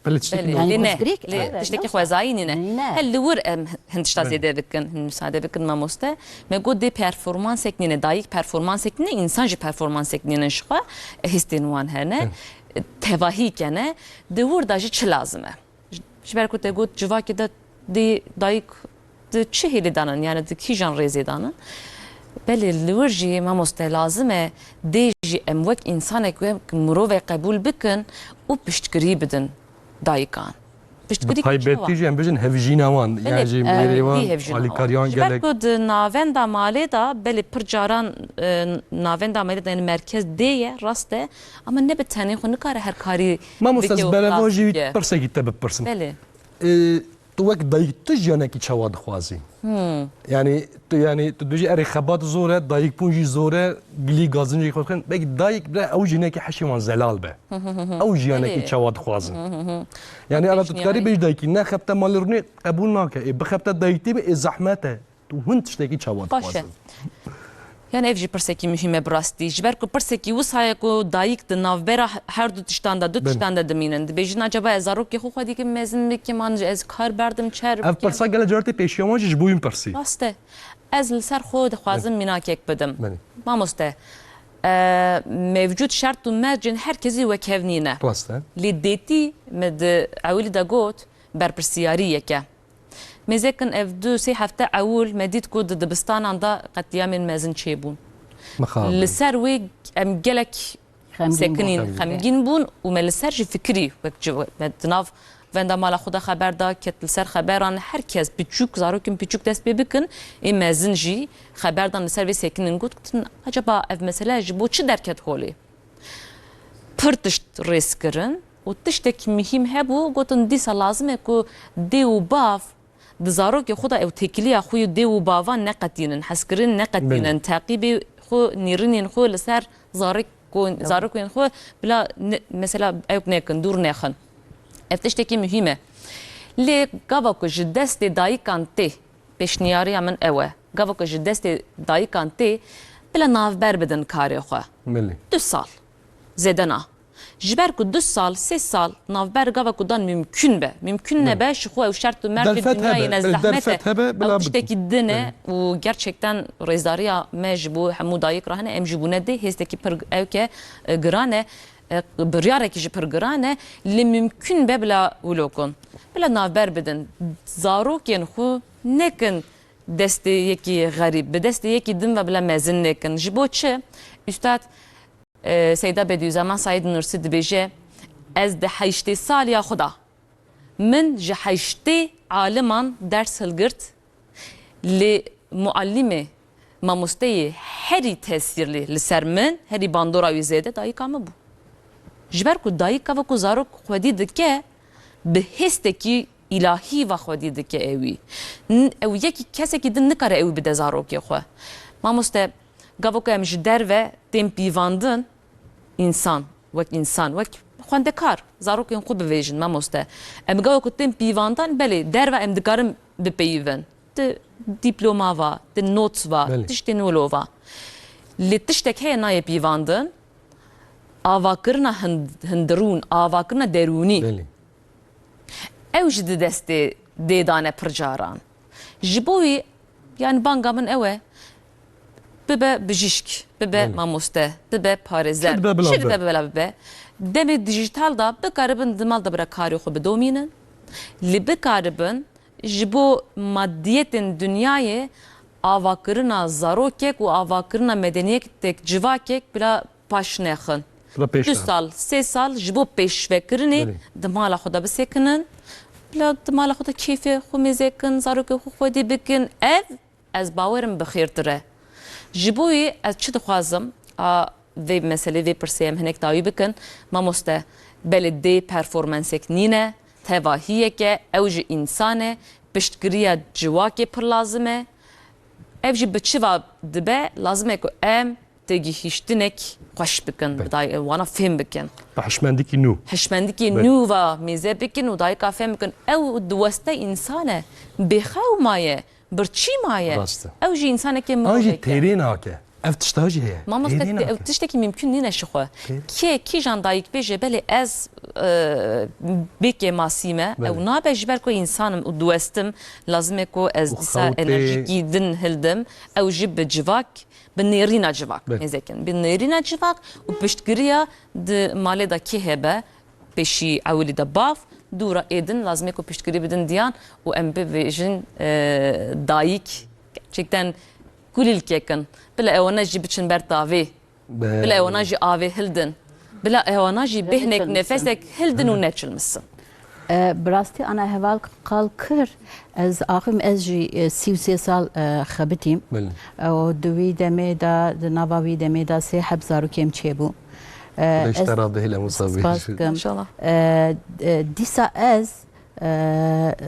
Belê, tiştekî Belê, normal. Yani lê ne, dirêk, lê evet, tiştekî nasıl? xwezayî nîne. Nîne. Hel li wir em hin tişta Belê. zêde bikin, hin müsaade bikin mamoste. Me got dê performansek nîne, dayik performansek nîne, însan jî performansek nîne ji xwe, e, hêstên wan hene. Hı. E, tevahî kene, di wir de jî çi lazim e? Ji, ji ber ku te got civakê de dê dayik di çi hêlê danin, yani di kîjan rêzê danin? Belê, li wir jî mamoste lazim e, dê jî em wek însanek, wek mirovek qebûl bikin û piştgirî bidin dayikan. Piştgirî Bi taybetî çawa? jî em bijin hevjîna wan, Belê, yani jî e, mêrê wan, wî hevjîna wan. alîkariyan Ji ber gelek. ku di navenda malê de, belê pir caran, e, navenda malê de, yani merkez dê ye, rast e, ama ne bi tenê xwe nikare her karî Mamoste, bike ez û bereva xelas jî bike. pirsekî te bipirsim. Belê. E, Tu wek dayik tu jiyanekî çawa dixwazî? Hmm. Yani tu, yani tu dibêjî erê xebat zor e, dayikbûn jî zor e, gilî gazin jî xwe dixin. Belkî dayik bire ew jinekî heşê wan zelal be. Ew jiyanekî Belê. çawa dixwazin? Yani ara tu dikarî Pêşniyarî. bêjî dayikî nexebte malê rûnê qebûl nake. Ê bixebte dayiktî be, ê zehmet e. Tu hin tiştekî çawa Baş e. dixwazin? Yani ev jî pirsekî muhîm e bi rastî. Ji ber ku pirsekî wisa ye ku dayik di navbera her du tiştan de, du Belê. tiştan de dimînin. Dibêjin, acaba ez zarokê xwe xwedî kim mezin bikim, an ez kar berdim çer Ev bikim? pirsa gelek caran tê pêşiya wan jî ji bo wî pirsî. Rast e. Ez li ser xwe dixwazim Belê. mînakek bidim. Belê. Mamoste, e, mevcut şert û mercên her kesî wek hev nîne. Rast e. Lê dêtî me di ewilî de got, berpirsiyarî yek e. Mêzekin ev du sê hefte ewil me dît ku di dibistanan de qetlîamên mezin çêbûn. Mixabin. Li ser wê em gelek Xemgîn sekinîn, bûn. xemgîn bûn û me li ser jî fikirî wek ci-, me di nav venda mala xwe de xeber da, ket li ser xeberan, her kes piçûk, zarokên piçûk dest pê bikin, ê mezin jî xeber dan li ser vê sekinîn, gotin, acaba ev mesele ji bo çi derket holê? Pir tişt rêz kirin û tiştek muhîm hebû, gotin dîsa lazim e ku dê û bav di zarokê xwe de ew têkiliya xwe yê dê û bavan neqetînin, hezkirin neqetînin, Belê. teqîbê xwe, nêrînên xwe li ser zarok-, zarokên xwe bila ne-, mesela ew nekin, dûr nexin. Ev tiştekî muhîm e. Lê gava ku ji destê dayikan tê, pêşniyariya min ew e, gava ku ji destê dayikan tê, bila navber bidin karê xwe. Belê. Du sal. Zêde na. Ji ber ku du sal, sê sal navber gava ku dan mümkün be. Mümkün Belê. nebe, ji xwe ew şert û mercê Derfet dinyayê hebe, ne belê, zehmet e. derfet hebe, bila Ew bit- tiştekî din e Belê. û gerçekten rêzdariya me ji bo hemû dayik re hene, em ji bûne dê hêstekî pir ew ke, e, giran e, e, biryarekî jî pir giran e, lê mümkün be bila wilo kun. Bila navber bidin. Zarokên xwe nekin destê yekî xerîb, bi destê yekî din ve bila mezin nekin. Ji bo çi? Üstad, e, Seyda Bediüzzaman Said Nursi dibêje, ez di heştê saliya xwe de min ji heştê aliman ders hilgirt, lê muallimê, mamosteyê herî tesîrlî li ser min, herî bandora wî zêde dayika min bû. Ji ber ku dayika ve ku zarok xwedî dike, bi hêstekî îlahî ve xwedî dike ewî. N-, ew yekî kesekî din nikare ewî bide zarokê xwe. Mamoste, gava ku em ji derve tên pîvandin, însan, wek însan, wek xwendekar, zarokên xwe bivêjin, mamoste. Em gava ku tên pîvandan, belê, derve em dikarin bipeyivin. Di dîploma va, di not va, Belê. tiştên wilo va. Lê tiştek heye nayê pîvandin, avakirina hind-, hindirûn, avakirina derûnî. Belê. Ew jî di destê dê dane pir caran. Ji bo wî, yani banga min ew e, bibe bijîşk, bibe Belê. mamoste, bibe parêzer. Çi dibe bila Çi dibe bibe. bila bibe. Demê dijîtal de bikaribin di mal de bira karê xwe bidomînin. Lê bikaribin ji bo madiyetên dinyayê avakirina zarokek û avakirina medeniyetek civakek bila paş nexin. Bila pêş Du nexin. sal, sê sal ji bo pêşvekirinê Belê. di mala xwe de bisekinin. Bila di mala xwe de keyfê xwe mêze kin, zarokê xwe xwedî bikin. Ev, ez bawerim bi xêrtir e. Ji bo wî ez çi dixwazim? A, vê meselê, vê pirsê em hinek dawî bikin. Mamoste, belê dê performansek nîne, tevahiyek e, ew jî însan e, piştgiriya civakê pir lazim e. Ev jî bi çi va dibe? Lazim e ku em têgihîştinek xweş bikin, Belê. bi day-, wana fêm bikin. Bi hişmendikî nû. Hişmendikî Belê. nû va mêze bikin û dayika fêm bikin. Ew diweste însan e, bêxew maye, birçî maye. Rast e. Ew jî însanekê An jî mirovek e. têrê nake. Ev tişta jî heye. Mamoste, Têrê te-, ew nake. tiştekî mümkün nîne ji xwe. Tê- Kê, kîjan dayik bêje, belê ez, e, bê kêmasî me, Belê. ew nabe ji ber ku însan im û diwestim, lazim e ku ez Û dîsa xew tê- enerjîkî din hildim, ew jî bi civak, bi nêrîna civak Belê. mêzekin. Bi nêrîna civak û piştgiriya di malê de kê hebe, pêşî ewilî de bav, dûra ê din lazim e ku piştgirî bidin diyan û em bibêjin, e, dayik gerçekten kulîlkek in. Bila ewana jî biçin ber tavê. Be- Bila ewana jî avê hildin. Bila ewana jî bêhnek Neçilmisin. nefesek hildin û neçilmisin. E, bi rastî ana heval qal kir, ez axim ez jî, e, sî û sê sal, e, xebitîm. Belê. E, û di wî demê de, di nava wî demê de sê heb zarokêm çêbû. E, Xwedê ji ez te re bihêle, Musa Bey. spas dikim. Înşallah. E, e, dîsa ez, e,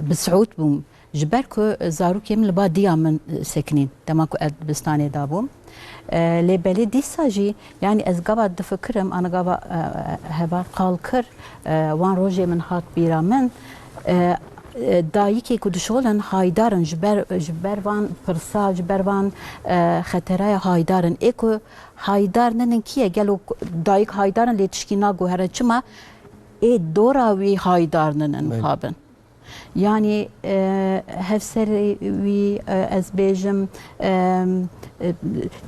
bi siûd bûm. Ji ber ku zarokê min li ba diya min sekinîn, dema ku ez dibistanê de bûm. E, lê belê dîsa jî, yanî ez gava difikirim, ana gava, e, heval qal kir, e, wan rojê min hat bîra min. E, e, dayikê ku dişolin haydar in, ji ber, ji ber van pirsa, ji ber van, e, xeteraya haydar in. Ê ku haydar ninin kî ye? Gelo dayik haydar in lê tişkî naguhere. Çima? Ê dora wî haydar ninin Belê. mixabin. Yanî, e, hevserê wî, e, ez bêjim, e, e,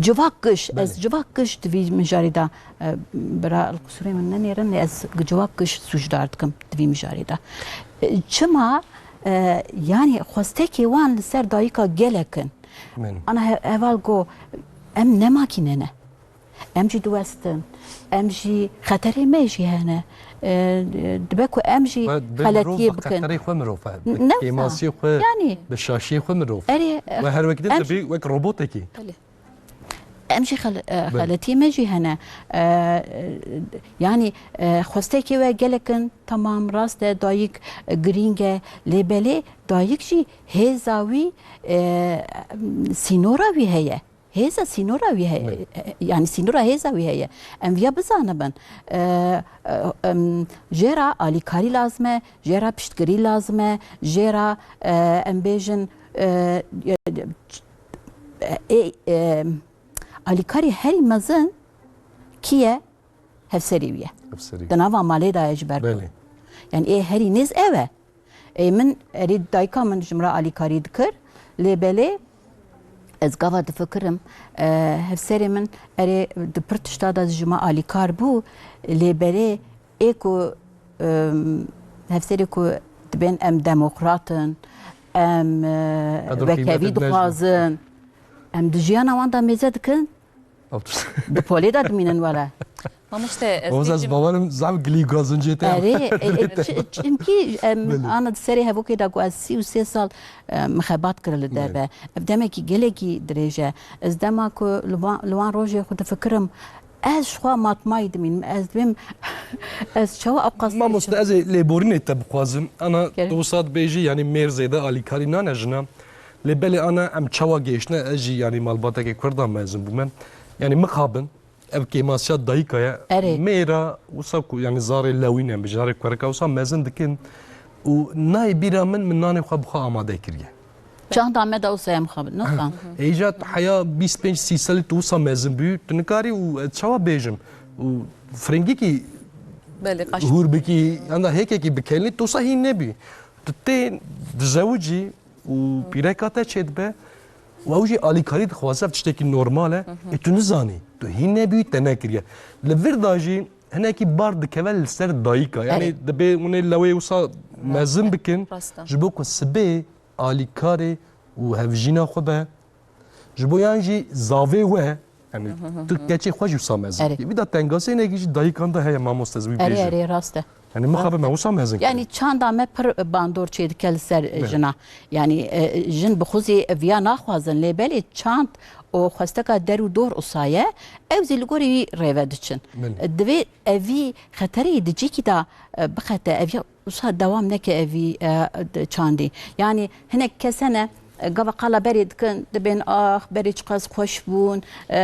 civak giş, Belê. ez civak giş di vî mijarê de, e, bira li qusûrê min nenêrin, lê ez civak giş sûcdar dikim di vî mijarê de. E, çima? E, yanî xwestekê wan li ser dayika gelek in. Belê. Ana he-, heval go, em ne makîne ne. Em jî diwestin. Em jî xeterê me jî hene. E, dibe ku em jî Xwe bi xeletiyê mirov, bi bikin. xeterê xwe mirov e, bi Ne wisa? kêmasiyê xwe, Yanî. bi şaşiyê xwe mirov. Erê, We her wekî din em dibî wek robotekî. Belê. Em jî xel-, e, Belê. xeletiyê me jî hene. E, e, yanî, e, xwestekê we gelek in, temam, rast e, dayik, e, girîng e, lê belê dayik jî hêza wî, e, sînora wî heye. Hêza sînora wî heye. Belê. E, yanî sînora hêza wî heye. Em viya bizanibin. E, e, em, jê re alîkarî lazim e, jê re piştgirî lazim e, jê re, e, em bêjin, e, e, e, e, alîkarî herî mezin kî ye? Hevserê wî ye. Hevserî. Di nava malê de ye ji ber ku. Belê. Yani ê herî nêz ew e. Ê min, erê dayika min ji min re alîkarî dikir. Lê belê ez gava difikirim, e, hevserê min erê di pir tişta de ji me alîkar bû. Lê belê ê ku, e, hevserê ku dibên em demokrat in, em, e, Qedr qîmetê wekevî dinejin. dixwazin, em di jiyana wan de mêze dikin, Ew tişt- di polê de dimînin wele. Mamoste, ez Oz ez bêjim bawerim zaf gilî gazincê te. Erê, e, e, çi- çimkî em Belê. ana di serê hevokê de ku ez sî û sê sal, e, mixebat kir li Belê. derve. Ev demekî gelekî dirêj e. Ez dema ku li wan, li wan rojê xwe difikirim, ez ji xwe matmayî dimînim. Ez dibêm, ez çawa ew qas Mamoste, ez ê lêborînê te bixwazim. Ana Gerek. tu wisa dibêjî, yanî mêr zêde alîkarî nane jina. Lê belê ana em çawa gêştine, ez jî yanî malbatekê Kurda mezin bûme. Yanî mixabin, ev kêmasiya dayika ye. Erê. Mêra wisa ku yanî zarê lewîn em, zarê kureka wisa mezin dikin. Û nayê bîra min, min nanê xwe bi xwe amade kiriye. Çanda me de wisa ye mixabin, nixan. Êja tu heya bîst pênc sî salî tu wisa mezin bû, tu nikarî û ez çawa bêjim? Û firengekî Belê, qaş. hûr bikî, yan da hêkekî bikelî, tu wisa hîn nebî. Tu tê dizewicî, û pîreka te çêdibe û ew jî alîkarî dixwaze, ev tiştekî normal e. Ê tu nizanî, tu hîn nebûyî, te nekiriye. Li vir de jî hinekî bar dikeve li ser dayika. Yanî Erê. dibê hûn ê lewê wisa mezin bikin, Rast e. ji bo ku sibê alîkarê û hevjîna xwe be, ji bo yan jî zavê we, yanî tu keçê xwe jî wisa mezin Erê. dikî. Vî de tengasênekî jî dayikan de heye, mamoste, ez wî Erê, bêjim. erê, rast e. Yanî mixabin me wisa mezin kirin. Yanî çanda me pir bandor çêdike li ser Belê. jina. Yanî, e, jin bi xwe zî viya naxwazin, lê belê çand û xwesteka der û dor wisa ye, ew zî li gorî wî rêve diçin. Belê. Divê evî xeterê di cîkî de, e, biqete, ev ya wisa dewam neke evî, e, de çandî. Yanî hinek kes hene, e, gava qala berê dikin, dibên, "Ax, berê çiqas xweş bûn, e,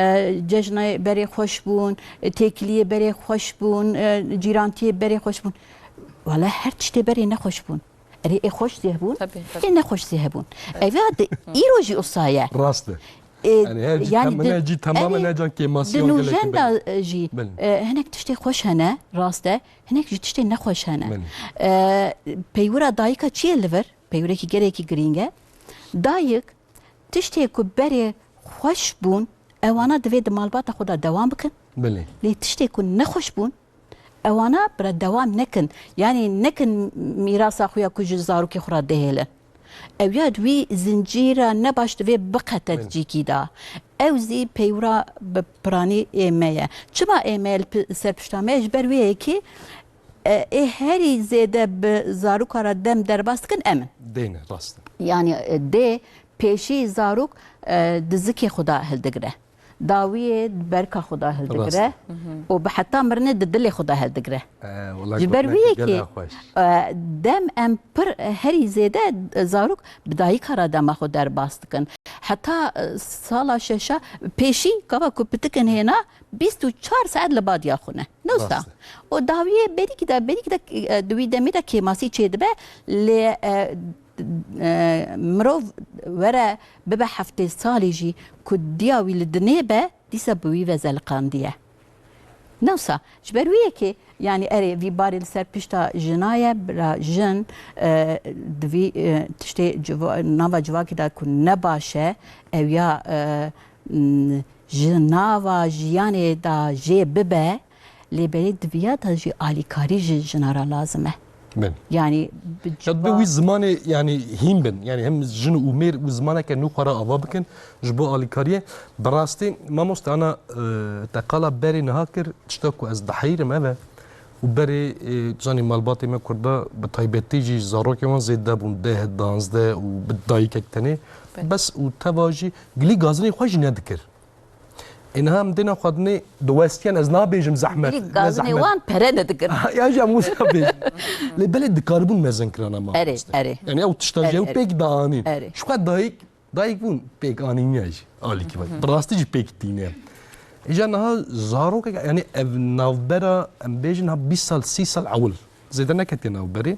cejnê berê xweş bûn, e, têkiliyê berê xweş bûn, e, cîrantiyê berê xweş bûn." Wala her tiştê berê nexweş bûn. Erê ê xweş zî hebûn, Tabii, tabii. ê nexweş zî hebûn. Ev ya di îro jî wisa ye. Rast e. E, Yani her cî yani tem-, di- ne cî temam e, Erê, ne can kêmasî di ya gelekî nûjen de, belê. e, jî, Belê. e, hinek tiştê xweş hene, rast e, hinek jî tiştê nexweş hene. Belê. E, peywira dayika çi ye li vir? Peywirekî gelekî girîng e. Dayik, tiştê ku berê xweş bûn, ewana divê di malbata xwe de dewam bikin. Belê. Lê tiştê ku nexweş bûn, ewana bira dewam nekin. Yanî nekin mîrasa xwe ya ku ji zarokê xwe re dihêlin. Ew ya wî zincîra nebaş divê biqete Belê. cîkî de. Ew zî peywira bi piranî ê me ye. Çima ê me ye li pi-, ser pişta me ye? Ji ber wê yekê, e, ê herî zêde bi zaroka re dem derbas dikin em in. Dêne, rast e. Yanî, e, dê pêşî zarok, e, di zikê xwe de hildigire. Dawiyê di berka xwe de hildigire Rast. û bi heta mirinê di dilê xwe de hildigire. E, wala Ji ber gotineke wî yekê, gelek xweş. e, dem em pir, e, herî zêde, e, zarok bi dayika re dema xwe derbas dikin. Heta, e, sala şeşa pêşî gava ku pitik in hêna bîst û çar saet li badiya xwe ne. Ne wisa? Rast e. Û dawiyê berîkî de, berîkî de, e, di wî demê de kêmasî çêdibe, lê, e, e, mirov were bibe heftê salî jî ku diya wî li dinê be, dîsa bi wî ve zeliqandiye. Ne wisa, ji ber wî yekê, yanî erê vî barê li ser pişta jina ye, bira jin, e, di vî, e, tiştê civa-, nava civakê de ku ne baş e, ew ya, e, m, ji nava jiyanê de jê bibe, lê belê di viya de jî alîkarî ji jina re lazim e. Belê. Yanî bi Ya civa- bi wî zimanê, yanî hîn bin. Yanî hem jin û mêr wî zimaneke nû xwe re ava bikin ji bo alîkariyê. Bi rastî, mamoste, ana, e, te qala berê niha kir, tişta ku ez diheyrim ev e. Û berê, e, zanî malbatê me Kurda bi taybetî jî zarokên wan zêde bûn, deh, danzdeh û bi dayikek tenê. Belê. Bes û teva jî gilî gazinê xwe jî nedikir. Ê niha em dêna xwedinê diwestiyan, ez nabêjim zehmet. Belê ne gazinê zehmet. Wan pere nedikin. Ya jî em wisa bêjin. Lê belê dikaribûn mezinkirana ma. Erê, erê. Yani ew tişta jî ew pêk da anîn. Erê. Ji xwe dayik, dayik bûn pêk anîniye jî. Alîkî vay. Bi rastî jî pêk tîne. Îja niha zarokek, yani ev navbera, em bêjin ha bîst sal, sî sal ewil. Zêde neketiye navberê.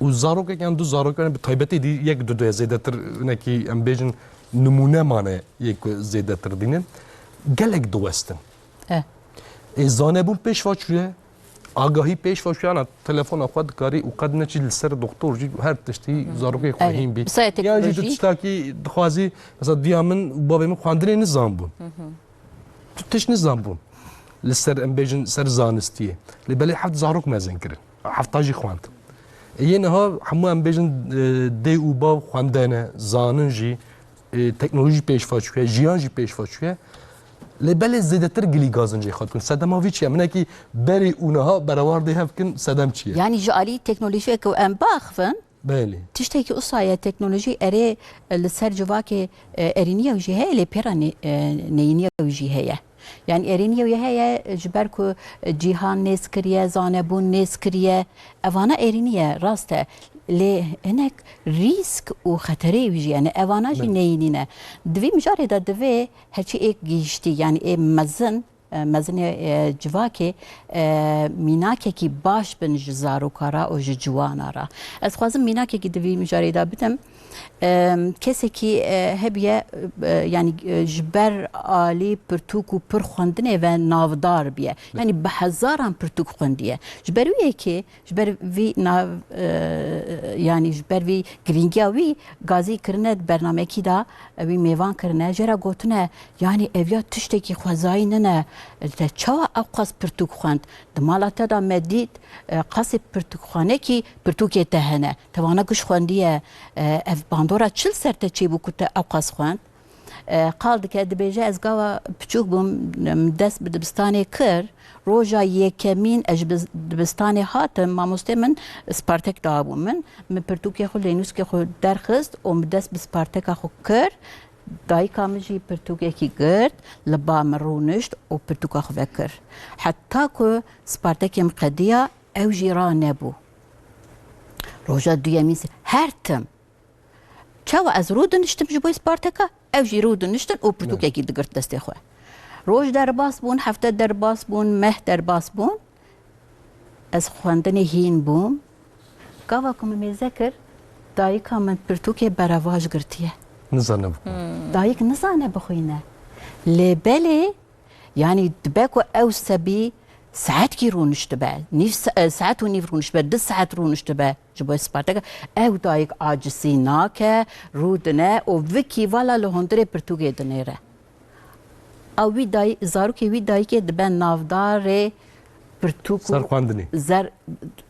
Û zarokek yan du zarok, yani bi taybetê dî yek du dê zêdetir, hinekî em bêjin nimûne mane yê ku zêdetir dînin. Gelek diwestin. E. Ê zanebûn pêş va çûye, agahî pêş va çûye, ana telefona xwe dikarî û qet neçî li ser doktor jî her tiştî zarokê xwe hîn bî. Erê. Bi sayê teknolojî. Yan jî tu tiştakî dixwazî, mesela diya min û bavê min xwendinê nizanbûn. Tu tişt nizanbûn li ser, em bêjin, ser zanistiyê. Lê belê heft zarok mezin kirin. Hefta jî xwend. Ê yê niha hemû, em bêjin, e, dê û bav xwendene, zanin jî, e, teknolojî pêş va çûye, jiyan jî pêş va çûye. Lê belê zêdetir gilî gazin jê xwe dikin. Sedema vî çi ye? Minekî berê û niha berewar dê hev kin, sedem çi ye? Yani ji alî teknolojiyê ku em baxivin, Belê. Tiştekî usa ye, teknolojî erê, e, li ser civakê, e, erêniya wî jî heye, lê pêra nê-, e, neyîniya wî jî heye. Yani erêniya wî heye, e, ji ber ku, e, cîhan nêz kiriye, zanebûn nêz kiriye. Evana erêniye, rast e. Lê hinek rîsk û xeterê wî jî, yani evana jî Belê. Neyînî ne. Di vî mijarê de divê herçî êk gihîştî, yani ê mezin, e, mezinê, e, civakê, e, mînakekî baş bin ji zaroka re û ji ciwana re. Ez dixwazim mînakekî di vî mijarê de bidim. E, kesekî, e, hebiye, e, yani, e, ji ber alî pirtûk û pir xwendinê ve navdar biye. Yani bi hezaran pirtûk xwendiye. Ji ber wê yekê Ji ber vî nav, e, yanî ji ber vî girîngiya wî gazî kirine di bernamekî de, e, wî mêvan kirine, jê re gotine, yanî ev ya tiştekî xwezayî nine, te çawa ewqas pirtûk xwend? Di mala te de me dît, e, qasê pirtûkxanekî pirtûkê te hene. Te wana giş xwendiye, e, ev bandora çi li ser te çêbû ku te ewqas xwend? E, qal dike, dibêje, ez gava piçûk bûm, em, dest bi dibistanê kir. Roja yekemîn ez ji biz-, dibistanê hatim, mamostê min Spartek dabû min. Min pirtûkê xwe, lênûskê xwe derxist û min dest bi Sparteka xwe kir. Dayika min jî pirtûkekî girt, li ba min rûnişt û pirtûka xwe vekir. Heta ku Spartekê min qediya, ew jî ranebû. Roja duyemîn se-, her tim. Çawa ez rûdiniştim ji bo Sparteka, ew jî rûdiniştin û pirtûkekî digirt destê xwe. Roj derbas bûn, hefte derbas bûn, meh derbas bûn. Ez xwendinê hîn bûm. Gava ku min mêze kir, dayika min pirtûkê berevaj girtiye. Nizane bixwîne. Dayik nizane bixwîne. Lê belê, yanî dibe ku ew sebî saetkî rûniştibe, nîv sa-, e, saet û nîv rûniştibe, du saet rûniştibe ji bo Sparteka, ew dayik acisî nake, rûdine û vikî vala li hundirê pirtûkê dinêre. Ew wî day-, zarokê wî dayikê dibe navdarê pirtûk û Ser xwendinê. Zer,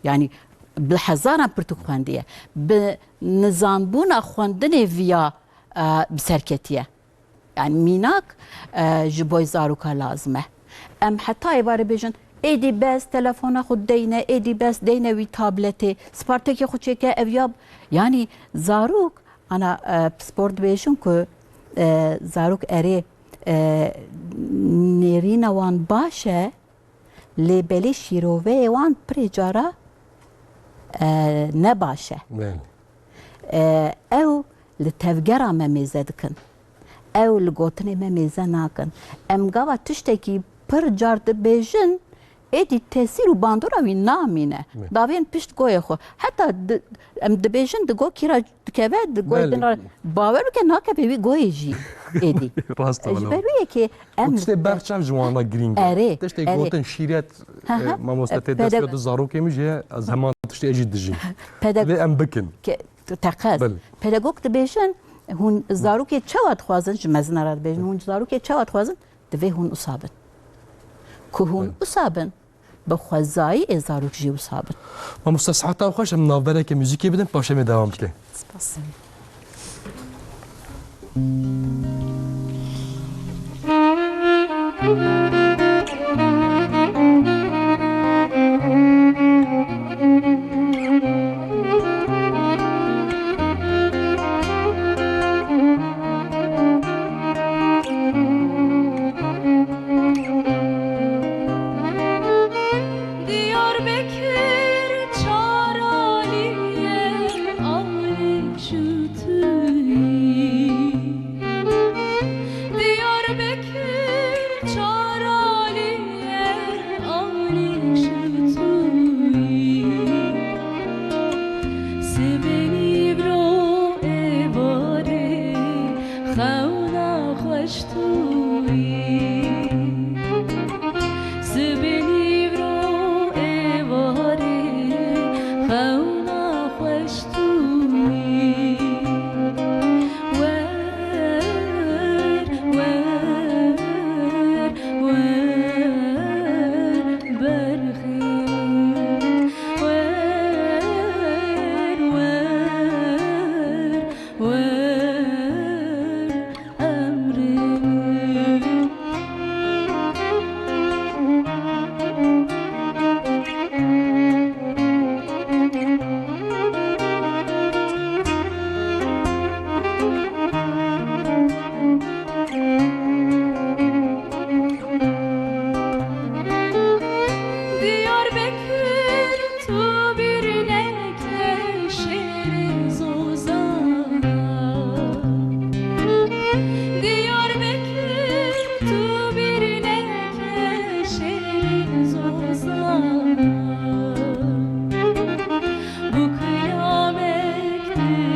yanî bi hezaran pirtûk xwendiye. Bi nizanbûna xwendinê viya, e, bi ser ketiye. Yani mînak, e, ji bo zaroka lazim e. Em heta êvarê bêjin, êdî bes telefona xwe deyne, êdî bes deyne wî tabletê, spartekê xwe çêke, ev ya, yani zarok, ana, e, pispor dibêjin ku, e, zarok erê, e, nêrîna wan baş e, lê belê şîroveyê wan pirê cara, e, ne baş e. Belê. E, ew li tevgera me mêze dikin. Ew li gotinê me mêze nakin. Em gava tiştekî pir car dibêjin, êdî tesîr û bandora wî namîne. Evet. Davên pişt goyê xwe. Heta di-, em dibêjin di go kîra dikeve, di goyê Belê. Din re bawer bike nakeve wî goyê jî êdî. Rast e, Ji ber wê yekê em Û tiştê berçav ji wan re girîng e. Erê, Tiştê erê. Gotin şîret, Hı hı. e, mamoste tê E, dest pede- pê di zarokê min jî ye, ez heman tiştê ez jî dijîm. Pede- Lê em bikin. Ke-, teqez. Belê. Pedagog dibêjin, hûn zarokê çawa dixwazin, ji mezina re dibêjin, hûn zarokê çawa dixwazin, divê hûn wisa bin. Ku hûn Belê. Wisa bin, bi xwezayî ê zarok jî wisa bin. Mamoste, siheta xweş, em navberekê muzîkê bidin, paşê me dewam dike. Spas.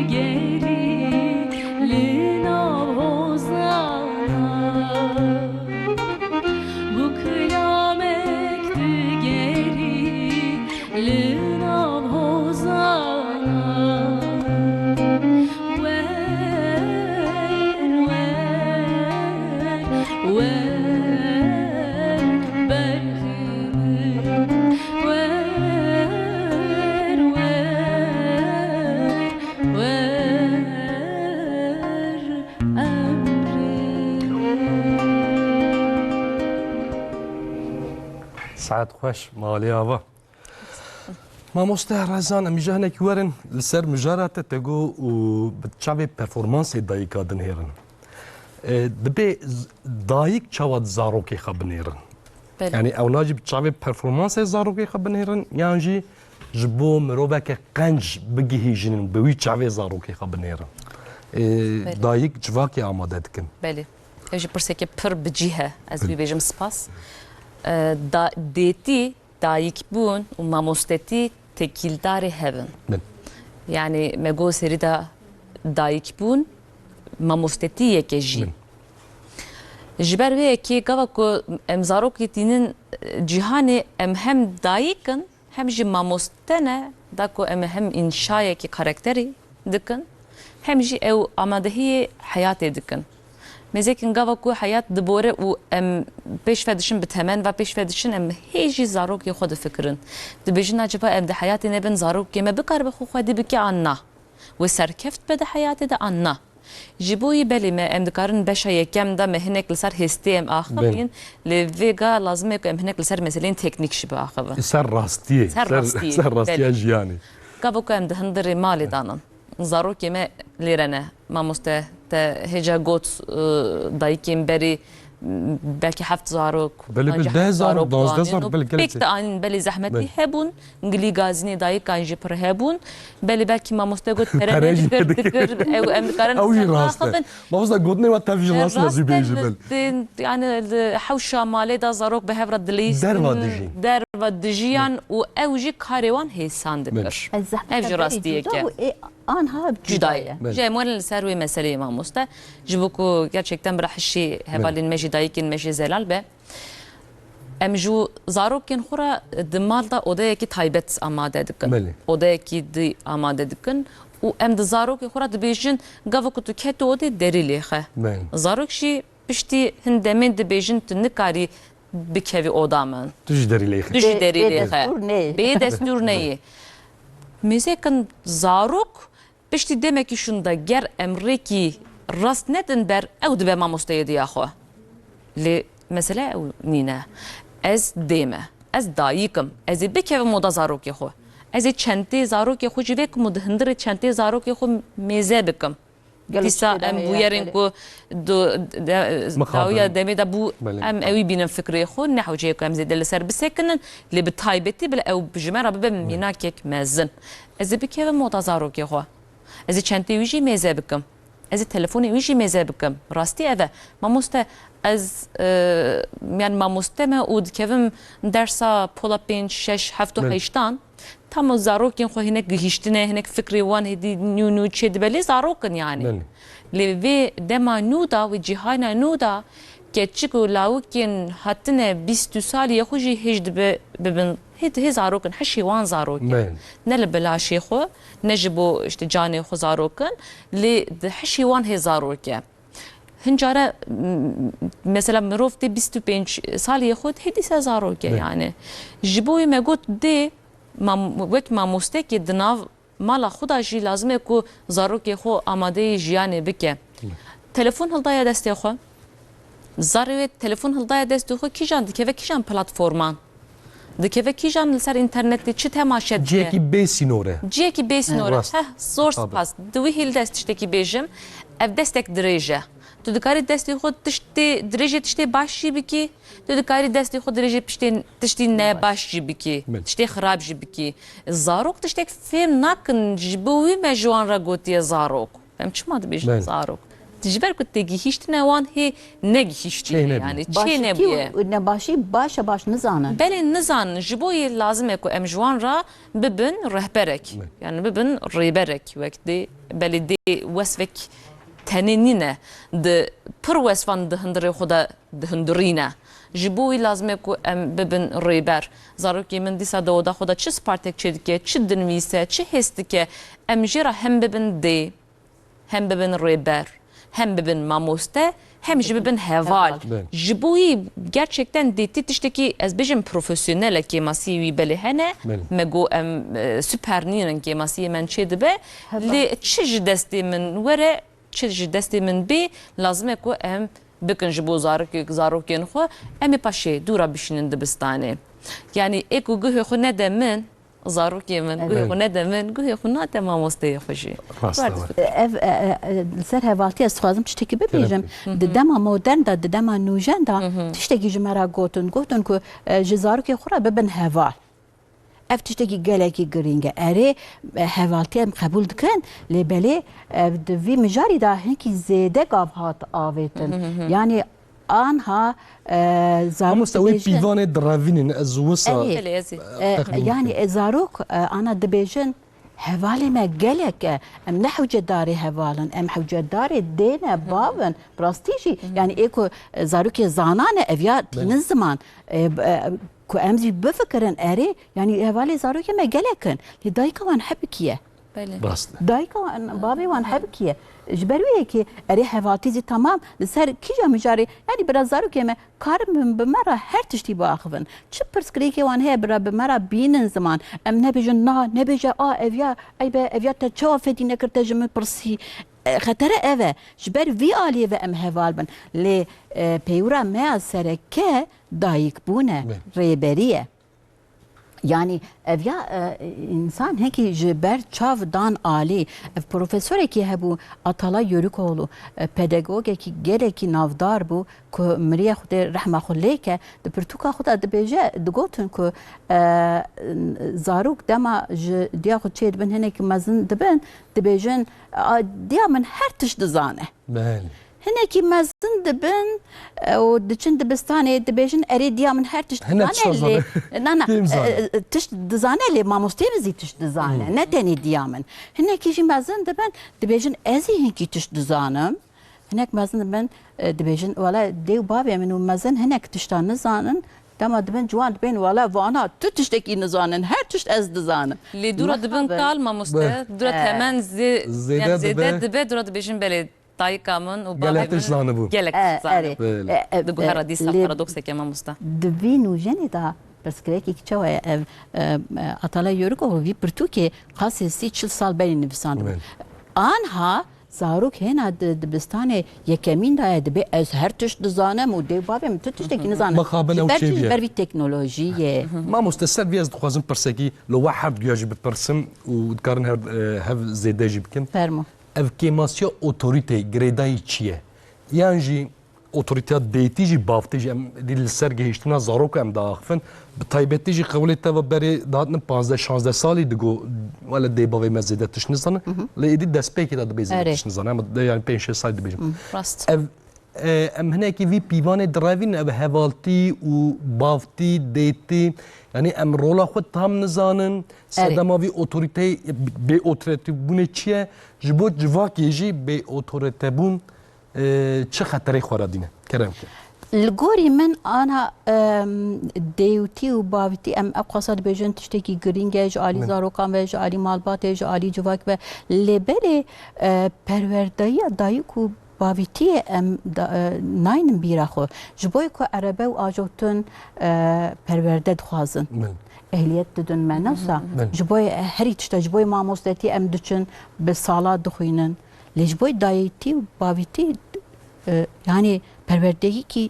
Gerî li nav hozana, bu kilamek digerî li nav hozana. Wer, wer, wer, berxê min, wer, wer, wer, emrê min. Saet xweş, malê ava. Mamoste Rezan, em îja hinekî werin li ser mijara te, te got û bi çavê performansê dayika dinêrin. E, dibê z-, dayik çawa di zarokê xwe binêrin? Belê. Yanî ew najî bi çavê performansê zarokê xwe binêrin, yan jî ji bo miroveke qenc bigihîjinin, bi wî çavê zarokê xwe binêrin? E, Belê. Dayik civakê amade dikin. Belê. Ev jî pirseke pir bi cî he, ez Belê. Wî bêjim spas. E, da, dêtî Dayikbûn û mamostetî tekîldarê hev in. Bin. Yanî me got serî de dayikbûn mamostetî yek e jî. Bin. Ji ber wê yekê gava ku em zarokê tînin, e, cîhanê, em hem dayik in, hem jî mamoste ne, da ku em hem înşayekî karakterî dikin, hem jî ew amadehiyê heyatê dikin. Mêzekin gava ku heyat dibore û em pêş ve diçin, bi temen ve pêş ve diçin, em hê jî zarokê xwe difikirin. Dibêjin, acaba em di heyatê nebin, zarokê me bikaribe xwe xwedî bike an na? Wê serkeft be di heyatê de an na? Ji bo yî belê me, em dikarin beşa yekem de me hinek li ser hêstê em axivîn, Belê. Lê vêga lazim e ku em hinek li ser meseleyên teknîk jî biaxivin. Ser rastiyê, Ser ser, rastiyê, ser rastiya belê. Jiyanê. Gava ku em di hundirê malê danin. Zarokê me lêre ne. Mamoste, te hêja got, e, dayikên berî, m, belkî heft zarok, Belê, belê, panceh deh zarok, zarok danzdeh dianîn zarok, û belê, gelek pêk tê. Dianîn, belê zehmetî Belê. Hebûn, gilî gazînê dayikan jî pir hebûn. Belê belkî mamoste got, pere Pere jî nedikir, dikir. Dikir, ew em dikarin Ew jî ser rast e. Naxivin. Mamoste gotinê we tev jî E, rast e, rast ez wî e, bêjim, li, belê. Di, yani, li hewşa malê de zarok bi hev re dilîstin, Derva dijî. Derva dijiyan û ew jî karê wan hêsan dikir. Belê. Ez zehmet Ev jî berî rastiyek cuda e. Bû, ê, anha Cuda cuda ye. ye. Belê. Ji em werin li ser wê meseleyê mamoste. Ji bo ku gerçekten bira hişî Belê. Hevalên me jî, dayikên me jî zelal be. Em ji zarokên xwe re di mal de odeyekî taybet amade dikin. Belê. Odeyekî di amade dikin û em di zarokê xwe re dibêjin, gava ku tu ketî odê derî lêxe. Belê. Zarok jî piştî hin demên dibêjin, tu nikarî bikevî oda min. Tu jî derî lêxe. Tu jî Bê, derî bê lêxe. Destûr neyê. Bê destûr neyê. Mêzekin zarok piştî demekî şûnde ger em rêkî rast nedin ber, ew dibe mamosteyê diya xwe. Lê mesele ew nîne. Ez dê me. Ez dayik im. Ez ê bikevim oda zarokê xwe. Ez ê çentê zarokê xwe jî vekim û di hundirê çentê zarokê xwe mêze bikim. Gelo Dîsa tiştê em dahê bûyerên ya ku du-, de-, Mixabin. Dawiya demê de bû, Belê. Em ewî bînin fikrê xwe, ne hewce ye ku em zêde li ser bisekinin, lê bi taybetî bile ew ji me re bibe mînakek mezin. Ez ê bikevim oda zarokê xwe. Ez ê çentê wî jî mêze bikim. Ez ê telefonê wî jî mêze bikim. Rastî ev e. Mamoste, ez, e, yani mamoste me û dikevim dersa pola pênc, şeş, heft û Belê. Heştan. Tam o zarokên xwe hinek gihîştine, hinek fikrê wan hêdî nû nû çêdibe. Lê zarok in yani. Belê. Lê vê dema nû da, wê cîhana nû da, keçik û lawikên hatine bîst û salî yê xwe jî hêj dibe bibin. Hê, hê zarok in, hişê wan zarok e. Belê. Ne li belaşê xwe, ne ji bo işte canê xwe zarok in, lê di hişê wan hê zarok e. Hin care, m-, mesela mirov tê bîst û pênc salî yê xwe hê dîsa zarok e Belê. Yani. Ji bo wê me got dê mam-, wek mamostekê di nav mala xwe de jî lazim e ku zarokê xwe amadeyî jiyanê bike. Belê. Telefon hildaye destê xwe. Zarê wê telefon hildaye destê xwe kîjan dikeve, kîjan platforman? Dikeve kîjan li ser înternetê çi temaşe dike? Cihekî bê sînor e. Cihekî bê sînor e. Rast. Heh, zor Tabii. Spas. Di wî hêl de ez tiştekî bêjim. Ev destek dirêj e. Tu dikarî destê xwe tiştê dirêjê tiştê baş jî bikî. Tu dikarî destê xwe dirêjê piştê tiştî ne baş jî bikî. Min. Tiştê xirab jî bikî. Zarok tiştek fêm nakin. Ji bo wî me ji wan re gotiye zarok. Em çima dibêjin Belê. Zarok? Ji ber ku têgihîştine wan hê negihîştî, çê nebûye, yani çê Başîtî nebûye. Û nebaşî baş e baş nizanin. Belê nizanin, ji bo yê lazim e ku em ji wan re bibin rehberek, yani bibin rêberek, wek dê, belê dê wesfek tenê nîne, di pir wesfan di hundirê xwe de dihundirîne. Ji bo wî lazim e ku em bibin rêber. Zarokê min dîsa di oda xwe de çi spartek çêdike, çi dinivîse, çi hêz dike, em jê re hem bibin dê, hem bibin rêber, hem bibin mamoste, hem jî bibin heval. Heval. Belê. Ji bo wî gerçekten dêtî tiştekî, ez bêjim, profesyonel e, kêmasiyê wî belê hene. Belê. Me got em, e, super nînin, kêmasiyê me çê dibe. Heval. Lê çi ji destê min were, çi ji destê min bê, lazim e ku em bikin ji bo zarokê-, zarokên xwe, em ê paşê dû re bişînin dibistanê. Yanî ê ku guhê xwe nede min, zarokê min, Evet. guhê xwe nede min, guhê xwe nade mamosteyê xwe jî. Rast e. Ev, e, e, e, li ser hevaltî ez dixwazim tiştekî bibêjim. Kerem. Di dema modern de, di dema nûjen de tiştekî ji me re gotin. Gotin ku, e, ji zarokê xwe re bibin heval. Ev tiştekî gelekî girîng e. Erê, e, hevaltî em qebûl dikin, lê belê, e, di vî mijarî de hinkî zêde gav hat avêtin. Yanî anha, e, zarok Mamoste, wê dibêjin pîvanê direvînin, ez wisa, Erê, Belê, ez ê. e, e, teqdîm yanî, dikim. e, zarok, e, ana dibêjin, hevalê me gelek e. Em ne hewcedarê heval in, em hewcedarê dê ne, bav in. Bi rastî jî, yanî ê ku, e, zarokê zanan e, ev ya tînin Belê. ziman. E, b-, e, ku em jî bifikirin, erê, yanî hevalê zarokê me gelek in. Lê dayika wan hebikî ye. Belê. Rast e. Dayika wan, bavê wan hebikî ye. Ji ber wê yekê erê hevaltî zî temam li ser kîja mijarê, yanî bira zarokê me karin bi, bi me re her tiştî biaxivin. Çi pirsgirêkê wan heye bira bi me re bînin ziman. Em nebêjin na, nebêje a ev ya, eybe ev ya te çawa fedî nekir te ji min pirsî. E, xetere ev e. Ji ber vî aliyê ve em heval bin. Lê, e, peywira me ya sereke dayikbûn e, Belê. rêberî ye. Yanî ev ya, e, însan hinkî ji ber çav dan alî. Ev profesorekî hebû, Atalay Yörükoğlu, e, pedagogekî gelekî navdar bû ku miriye, Xwedê rehma xwe lê ke, di pirtûka xwe de dibêje, digotin ku, e, zarok dema ji diya xwe çê dibin, hinekî mezin dibin, dibêjin, "A, diya min her tişt dizane." Belê. Hinekî mezin dibin, e, û diçin dibistanê, dibêjin, "Erê, diya min her tişt Hinek dizane, tişt lê, dizane. na, na, Kêm zane. e, e, tişt dizane, lê mamosteyê min zî tişt dizane, Hmm. ne tenê diya min." Hinekî jî mezin dibin, dibêjin, "Ez ê hinkî tişt dizanim." Hinek mezin dibin, e, dibêjin, "Wele dê û bavê min û mezin hinek tişta nizanin." Dema dibin ciwan dibên, "Wele vana tu tiştekî nizanin, her tişt ez dizanim." Lê dûra dibin Mixabin. kal mamoste, Be. dûra E. temen zê-, Zêde yani zêde dibe. dibe, dûra dibêjin, "Belê, dayika min û Gelek bavê tişt min zanibû. gelek E, tişt zanibû." erê. Belê. E, e, Digu e, hera dîsa lê paradokseke mamoste. Di vî nûjenê de pirsgirêkek çawa ye ev, e, e, Atalay Yörükoğlu vî pirtûkê qasê sî çil sal berî nivîsandibû. Belê. Anha zarok hêna di dibistanê yekemîn de ye, dibê ez her tişt dizanim û dê û bavê min tu tiştekî nizanin. Mixabin Ji ew ber çê çi? Ji bîye. ber vî teknolojiyê. Mamoste, ser vê ez dixwazim pirsekî li we her duya jî bipirsim û dikarin her, e, hev zêde jî bikin. Fermo. Ev kêmasiya otorîteyê girêdayî çi ye? Yan jî otorîteya dêtî jî, bavtî jî, em dî li ser gihîştina zarok em diaxivin. Bi taybetî jî qewlê te ve berê dihatin panzdeh şazdeh salî digo, wele dê bavê me zêde tişt nizanin. Hı hı. Lê êdî destpêkê de dibê zêde Erê. tişt nizanin. Em de, yani, pênc şeş salî dibêjin. Hı, rast. Ev, e, em hinekî vî pîvanê direvînin, ev hevaltî û bavtî, dêtî, yani em rola xwe tam nizanin. Erê. Serdema vî otorîteyê, bê otoritebûnê çi ye? Ji bo civakê jî bê otoritebûn, e, çi xeterê xwe re dîne? Kerem ke. Li gorî min ana, em, dêwtî û bavîtî em ew qasa dibêjin tiştekî girîng e ji alî Min. zarokan ve, ji alî malbatê, ji alî civak ve. Lê belê, e, perwerdeyiya dayik û bavîtiyê em da, e, naynin bîra xwe. Ji bo ku erebe û ajotin, e, perwerde dixwazin. Min. Ehliyet didin me, ne wisa? Min. Ji bo herî tişta, ji bo mamostetî em diçin bi sala dixwînin. Lê ji bo dayîtî û bavîtî, e, yanî perwerdeyîkî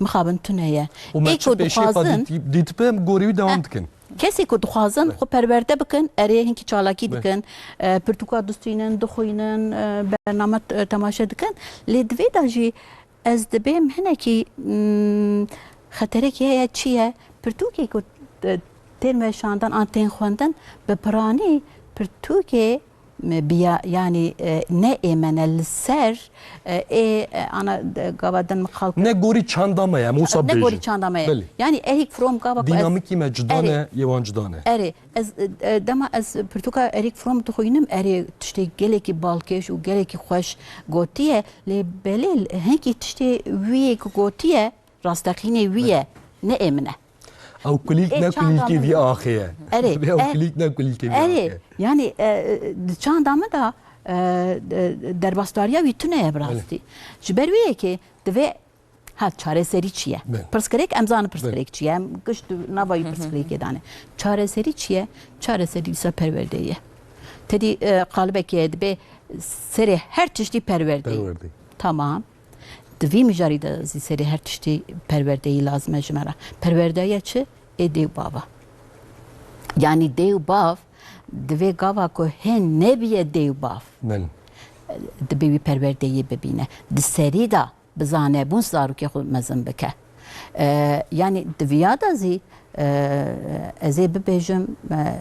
mixabin tune ye. Û me Ê çi ku pêşê xwe dixwazin dît-, dîtibe, em gorî wî dewam Eh, dikin. kesê ku dixwazin Evet. xwe perwerde bikin, erê hinkî çalakî Evet. dikin, e, pirtûka distînin, dixwînin, e, bername t-, e, temaşe dikin. Lê di vê de jî ez dibêm hinekî, mm, xeterekî heye, çi ye? Pirtûkê ku, e, tên veşandan an tên xwendin, bi piranî pirtûkê me biya, yanî, e, ne êmene li ser, e, ê, e, ana, de, gava din min qal kir. Ne gorî çanda me ye, em wisa Ne bêjin. gorî çanda me ye. Belê. Yanî Erîk Fromm gava ku ez Dînamîkî me cida Erê. ne, yê wan cida ne. Erê, ez, e, dema ez pirtûka Erîk Fromm dixwînim, erê tiştê gelekî balkêş û gelekî xweş gotiye, lê belê hinkî tiştê wî yê ku gotiye, rasteqînê wî ye, ne êmine. Ew kulîlk Ê, ne çanda kulîlkê min vî axê ye. Erê, Ew e, kulîlk ne kulîlkê vî erê, axê ye. yanî, e, e, di çanda min de, e, de, derbasdariya wî tune ye bi Belê. rastî. Ji ber wê yekê divê, ha, çareserî çi ye? Belê. Pirsgirêk, em zanin Belê. pirsgirêk çi ye? Em giş di nava wî pirsgirêkê dane. Çareserî çi ye? Çareserî dîsa perwerdeyî ye. Tedî, e, qalibekê ye, dibê serê her tiştî perwerdeyî. Perwerdeyî. Tamam. Di vî mijarî de zî serê her tiştî perwerdeyî lazim e ji me re. Perwerdeya çi? Ê dê û bava. Yanî dê û bav divê gava ku hên nebiye dê û bav. Belê. Dibê wî perwerdeyê bibîne. Di serî de bi zanebûn zarokê xwe mezin bike. E, yanî di viya de zî, e, ez ê bibêjim, e,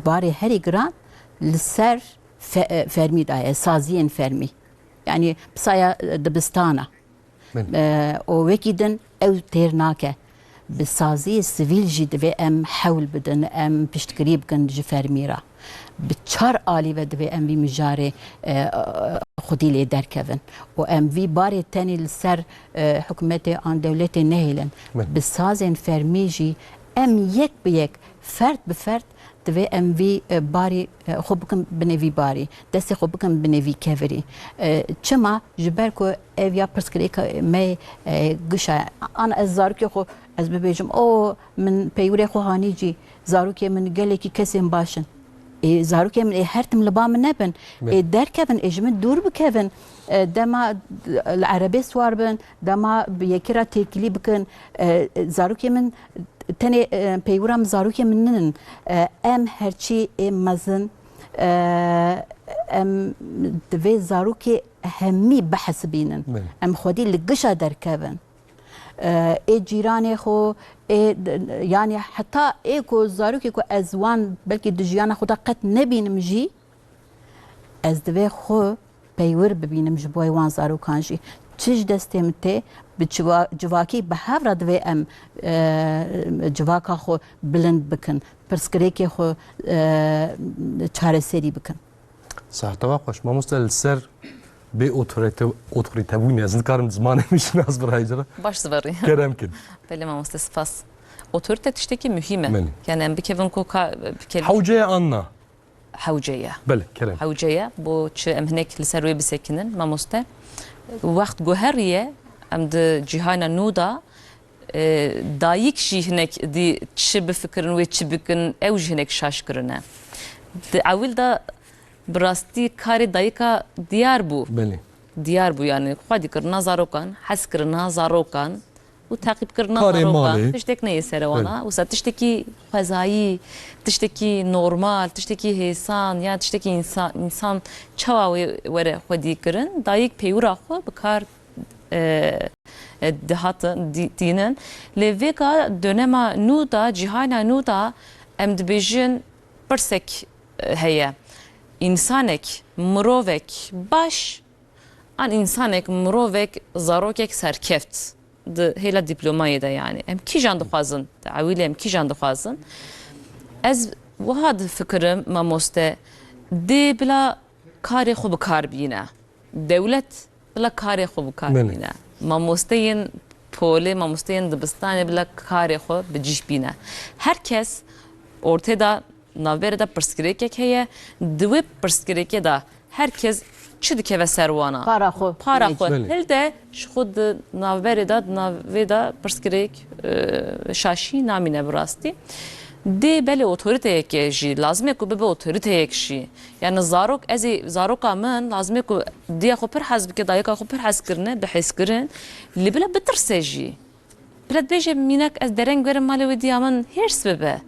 barê herî giran li ser fe-, e, fermî de ye, saziyên fermî. Yanî bi saya, e, dibistana. Belê. E, û wekî din ew têr nake. Bi saziyê sivîl jî divê em hewl bidin, em piştgirî bikin ji fermî re. Bi çar alî ve divê em vî mijarê, e, xwedî lê derkevin. Û em vî barê tenê li ser, e, hikûmetê an dewletê nehêlin. Belê. Bi sazên fermî jî em yek bi yek, ferd bi ferd, divê em vî, e, barî, e, xwe bikin binê vî barî, destê xwe bikin binê vî kevirî. E, çima? Ji ber ku ev ya pirsgirêka me, e, gişa, an ez zarokê xwe ez bibêjim, o, min peywirê xwe hanî cî, zarokê min gelekî kesên baş in. Ê, zarokê min ê her tim li ba min nebin. Belê. Ê derkevin, ê ji min dûr bikevin. E, dema li erebê siwar bin, dema bi yekê re têkilî bikin. E, zarokê min tenê, e, peywira min zarokê min ninin. E, em herçî ê mezin, e, em divê zarokê hemî bihesibînin. Belê. Em xwedî li gişa derkevin. E, ê cîranê xwe, ê, yanî heta ê ku zarokê ku ez wan belkî di jiyana xwe de qet nebînim jî, ez divê xwe peywir bibînim ji bo wan zarokan jî. Çi ji destê min tê, bi civa-, civakî bi hev re divê em, e, civaka xwe bilind bikin, pirsgirêkê xwe, e, çareserî bikin. Saeta we xweş. Mamoste, li ser bê otorite-, otoritebûnê, ez nikarim zimanê min şinas birayê re. Baş ziverî. Kerem kin. Belê mamoste, spas. Otorite tiştekî muhîm e. Belê. Yani em bikevin ku ka-, bi kelî- Hewce ye an na? Hewce ye. Belê, kerem. Hewce ye. Bo çi em hinek li ser wê bisekinin, mamoste. Wext guheriye, em di cîhana nû de, e, dayik jî hinek dî çi bifikirin wê çi bikin, ew jî hinek şaş kirine. Di ewil de bi rastî karê dayika diyar bû. Belê. Diyar bû, yani xwedî kirina zarokan, hez kirina zarokan û teqîb kirina Karê zarokan. malê. Tiştek neyê sere wana. Belê. Wisa tiştekî xwezayî, tiştekî normal, tiştekî hêsan, ya tiştekî însan, însan çawa wê were xwedî kirin, dayik peywira xwe bi kar e, e, dihatin, dî-, tînin. Lê vêka dönema nû da, cîhana nû da, em dibêjin pirsek, e, heye. Însanek, mirovek baş, an însanek, mirovek, zarokek serkeft? Di hêla dîplomayê de, yani. Em kîjan dixwazin? Di ewîlê em kîjan dixwazin? Ez wiha difikirim, mamoste, dê bila karê xwe bi kar bîne. Dewlet bila karê xwe bi kar Belê. bîne. Mamosteyên polê, mamosteyên dibistanê bila karê xwe bi cih bîne. Her kes ortê de, navberê de pirsgirêkek heye. Di wê pirsgirêkê de her kes çi dikeve ser wana? Para xwe Para xwe Belê. hilde, ji xwe di navberê de, di navê de pirsgirêk, e, şaşî namîne bi rastî. Dê belê otoriteyeke jî, lazim e ku bibe otoriteyek jî. Yani zarok, ez ê zaroka min lazim e ku diya xwe pir hez bike, dayika xwe pir hez kirine, bi hezkirin, lê bila bitirse jî. Bila dibêje, mînak, ez dereng werim malê wê diya min hêrs bibe.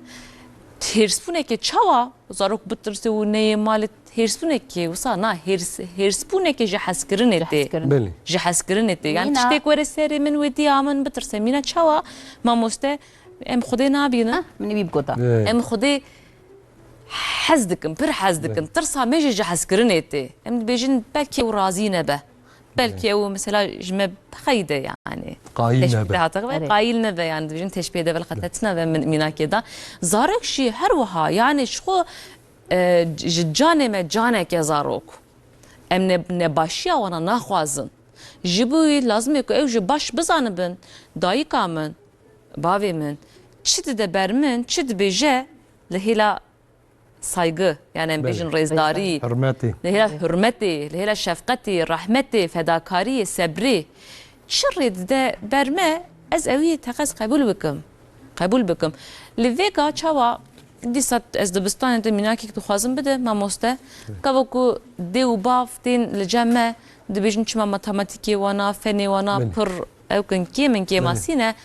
Hêrsbûneke çawa? Zarok bitirse û neyê malê, hêrsbûneke wisa na, hêrs, hêrsbûneke ji hezkirinê Ji tê. hezkirin. Belê. Ji hezkirinê tê. Yani Mîna- tiştek were serê min wê diya min bitirse. Mîna çawa? Mamoste, em Xwedê nabînin. Ah, min wî bigota. Ee. Em Xwedê hez dikim, pir hez dikim. Tirsa me jî ji hezkirinê tê. Em dibêjin belkî ew razî nebe. Belkî ew mesela ji me xeyde yani. Qayîl nebe. Teşbîh hate, Erê. Qayîl nebe yani, dibêjin teşbîh de belqe te tine ve min-, mînakê de. Zarok jî her wiha yani ji xwe, e, ji canê me caneke zarok. Em ne-, nebaşiya wana naxwazin. Ji bo wî lazim e ku ew jî baş bizanibin, dayika min, bavê min, çi dide ber min, çi dibêje, li hêla saygı, yani em Belê. bêjin rêzdarî, Hurmetî. li hêla hurmetê, li hêla şefqetê, rehmetê, fedakariyê, sebrê, çi rê dide ber me, ez ewî teqez qebûl bikim. Qebûl bikim. Li vê ga çawa dîsa ez dibistanê de mînakek dixwazim bide, mamoste. Gava ku dê û bav tên li cem me, dibêjin çima matematîkê wana, fenê wana Belê. pir ew kin kêm in, kêmasî ne.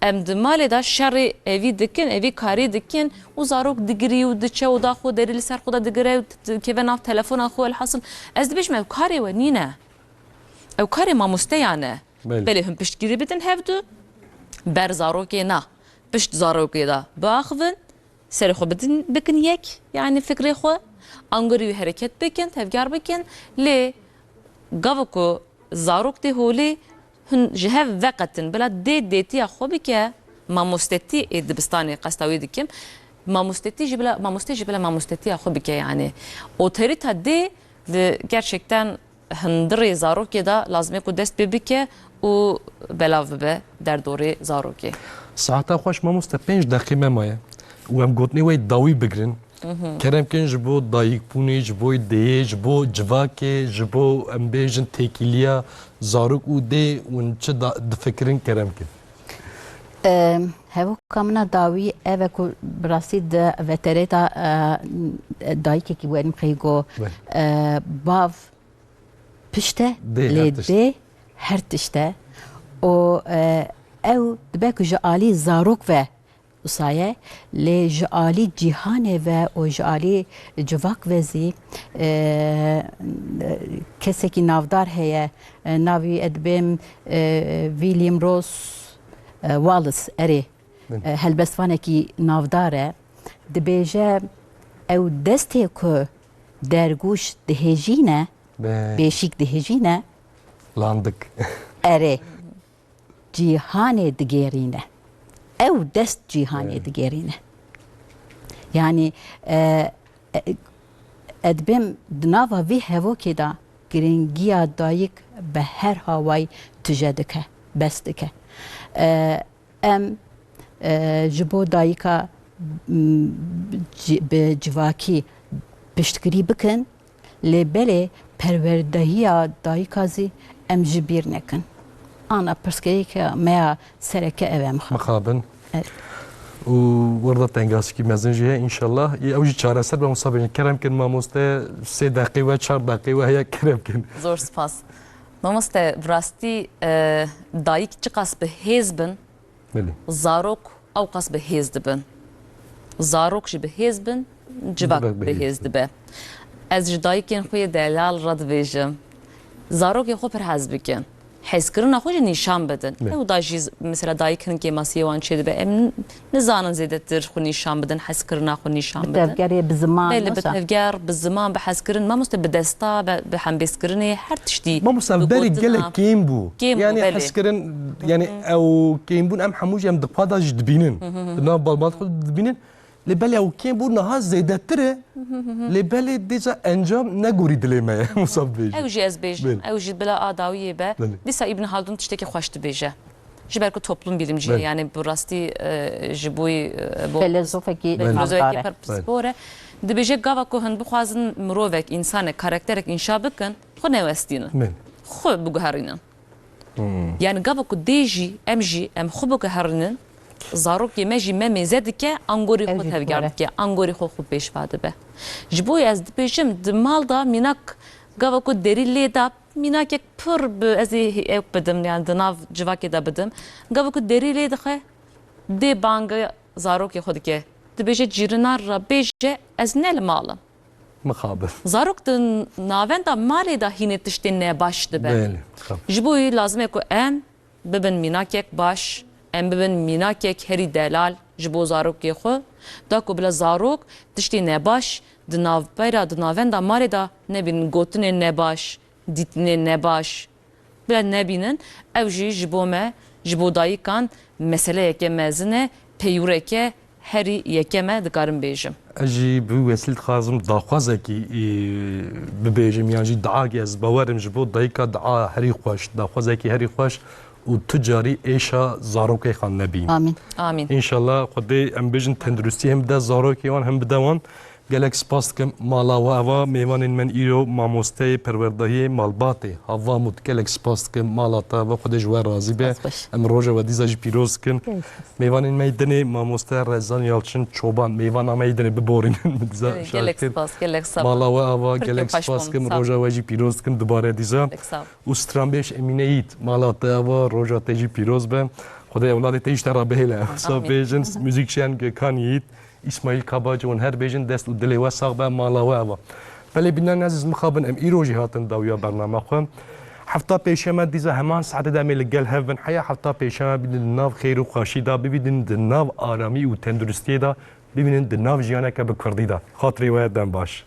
Em di malê de şerê evî dikin, evî karî dikin û zarok digirî û diçe û da xwe derî li ser xwe de digire û t-, t-, keve nav telefona xwe. Elhasil ez dibêjim ew karê we nîne. Ew karê mamosteyan e. Belê. Belê hûn piştgirî bidin hevdu, ber zarokê na. Pişt zarokê de biaxivin, serê xwe bidin, bikin yek, yani fikrê xwe, angurî wî hereket bikin, tevger bikin, lê gava ku zarok tê holê, hûn ji hev veqetin, bila dê dêtiya xwe bike, mamostetî ê dibistanê qesta wî dikim, mamostetî jî bila, mamostê jî bila mamostetiya xwe bike, yani otorîta dê di gerçekten hundirê zarokê de lazim e ku dest pê bike û belav bibe derdorê zarokê. Saeta xweş mamoste, pênc deqê me maye û em gotinê we dawî bigirin. Kerem kin ji bo dayikbûnê, ji bo dêyê, ji bo civakê, ji bo em bêjin têkiliya zarok û dê hûn çi da-, difikirin kerem kin. Em, hevoka min a dawî ev e ku bi rastî di veterê de, e, dayikekî werin qey go, Belê. e, bav pişt e, Dê her lê tişt. dê her tişt e. Û, e, ew dibe ku ji alî zarok ve wisa ye, lê ji alî cîhanê ve û ji alî civak ve zî, e, kesekî navdar heye. E, navî ez dibêm, e, William Ross, e, Wallace, erê, Bin. e, helbestvanekî navdar e. Dibêje, ew destê ku dergûş dihêjîne, Be. pêşîk dihêjîne, Landik. erê, cîhanê digêrîne. Ew dest cîhanê Evet. digêrîne. Yani, e, e, ez dibêm di nava vî hevokê de giringiya dayik bi her hawayî tije dike, bes dike. E, em, e, ji bo dayika, m, ci-, bi civakî piştgirî bikin, lê belê perwerdehiya dayika zî em ji bîr nekin. Ana pirsgirêka me ya sereke ev e mixabin. Mixabin. Evet. Û werda tengasikî mezin jî heye, înşallah. Ê ew jî çareser be, wisa bêjin. Kerem kin mamoste, sê deqê we, çar deqê we heye, kerem kin. Zor spas. Mamoste, bi rastî, e, dayik çiqas bi hêz bin, Belê. Zarok ewqas bi hêz dibin. Zarok jî bi hêz bin, civak Civak bi bi hêz hêz dibe. Ez ji dayikên xwe yê delal re dibêjim, zarokê xwe pir hez bikin. Hezkirina xwe jî nîşan bidin. Belê. Ew da jî z-, mesela dayik hin kêmasiyê wan çêdibe. Em n-, nizanin zêdetir xwe nîşan bidin, hezkirina xwe nîşan Bi bidin. tevgerê, bi ziman, Belê, bi wisa? tevger, bi ziman, bi hezkirin. Mamoste bi desta, bi, bi hembêzkirinê, her tiştî. Mamoste, Bi berê gotina. gelek kêm bû. Kêm bû, Yani belê. hezkirin, yani ew kêmbûn em hemû jî em di xwe de jî dibînin. Di nav balbal xwe dibînin. Lê belê ew kêm bû, niha zêdetir e. Lê belê dîsa encam negorî dilê me ye, wisa bibêjim. Ew jî ez bêjim. Belê. Ew jî bila a dawiyê be. Belê. Dîsa Îbn Haldun tiştekî xweş dibêje. Ji ber ku toplum bilimcî ye, Belê. yani bi rastî, e, ji bo, e, bo Felezofekî Belê. navdar e. Felezofekî pir Belê. pispor e. Dibêje gava ku hin bixwazin mirovek, însanek, karakterek înşa bikin, xwe newestînin. Belê. Xwe biguherînin. Hmm. Yani gava ku dê jî, em jî, em xwe biguherînin, zarokê me jî me mêze dike, angorî Ew xwe jî tevger dike, angorî xwe xwe pêşva dibe. Ji bo ez dibêjim, di mal de mînak gava ku derî lê da, mînakek pir bi, ez ê ew bidim, yani di nav civakê de bidim. Gava ku derî lê dixe, dê banga zarokê xwe dike. Dibêje cîrina re bêje, ez ne li mal im. Mixabin. Zarok di navenda malê de hînê tiştên nebaş dibe. Belê, mixabin. Ji bo wî lazim e ku em bibin mînakek baş, em bibin mînakek herî delal ji bo zarokê xwe. Da ku bila zarok tiştê nebaş di navpeyra, di navenda malê de nebînin, gotinên nebaş, dîtinên nebaş bila nebînin, ew jî ji bo me, ji bo dayikan meseleyeke mezin e, peywireke herî yekem e, dikarim bêjim. Ez jî bi wî wesîl dixwazim daxwazekî, e, bibêjim, yan jî diakê, ez bawerim ji bo dayika dia herî xweş, daxwazekî herî xweş û tu carî êşa zarokê xwe nebî. Amîn. Amîn. Înşallah Xwedê, em bêjin, tenduristî hem bide zarokê wan hem bide wan. Gelek spas dikim mala we ava, mêvanên min îro mamosteyê perwerdehiyê malbatê Havamût. Gelek spas dikim mala te ava, Xwedê ji we razî be. Spas baş. Em roja we dîsa jî pîroz dikin. Gelek spas. Mêvanên me yê dinê mamoste Rezan Yalçin Çoban. Mêvana me yê dinê biborînin. Dîsa Evet, şahid gelek kir. Spas, gelek spas. Mala we ava, Pir gelek kêfxweş spas bûm, dikim, sağ ol. Roja we jî pîroz dikim dubare dîsa. Gelek sağ ol. Û stranbêj Emîne Yiğit, mala te ava, roja te jî pîroz be. Xwedê ewladê te jî ji te re bihêle. Wisa Amîn. Bêjin, muzîkşen Gökhan Yiğit, Îsmaîl Kabac, hûn her bêjin dest û dilê we sax be, mala we ava. Belê bînan ezîz mixabin, em îro jî hatin dawiya bernama xwe. Hefta pêşiya me dîsa heman saetê de em ê li gel hev bin. Heya hefta pêşiya me bibînin di nav xêr û xweşî de, bibînin di nav aramî û tenduristiyê de, bibînin di nav jiyaneke bi kurdî de. Xatirê we dem baş.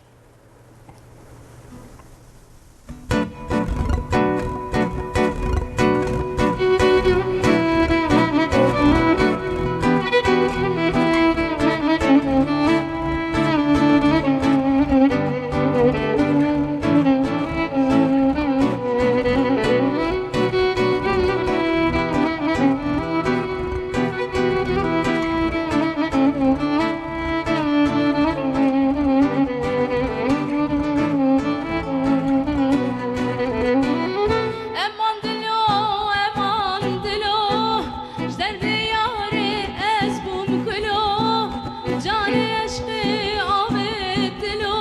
Eman dilo, eman dilo, ji derdê yarê ez bûm kulo, canê eşqê avêt dilo,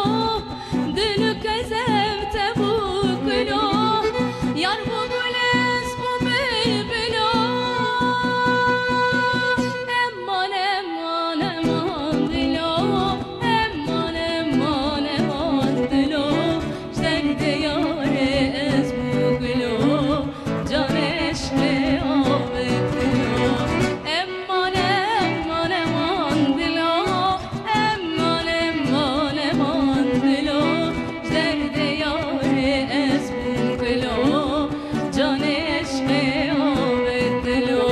dil û kezeb te bû kulo, yar bû gul ez bûm bilbilo. Eman, eman, eman dilo, eman, eman, eman dilo, ji derdê yarê ez bûm kulo, canê eşqê avêt dilo. Eman, eman, eman dilo, eman, eman, eman dilo, ji derdê yarê ez bûm kulo, canê eşqê avêt dilo.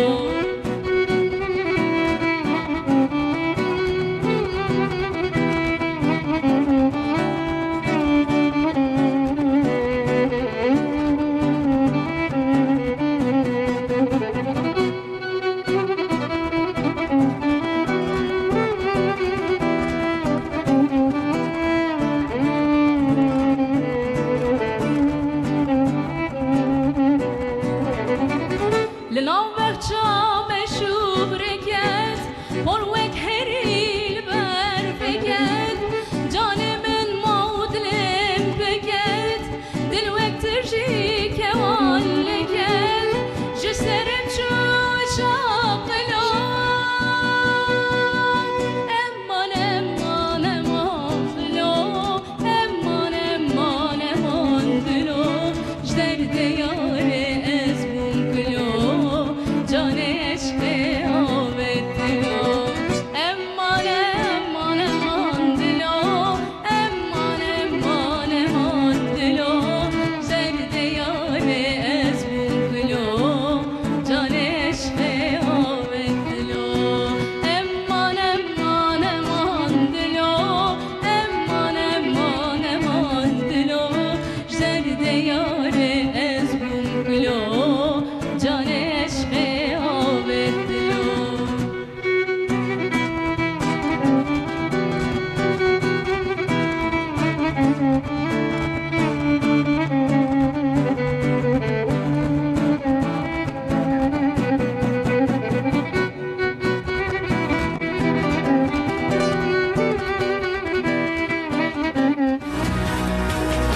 Li nav bexça meşûb rêket, hol wek herî li ber pêket, canê min ma û dilê min pêket, dil wek tirjî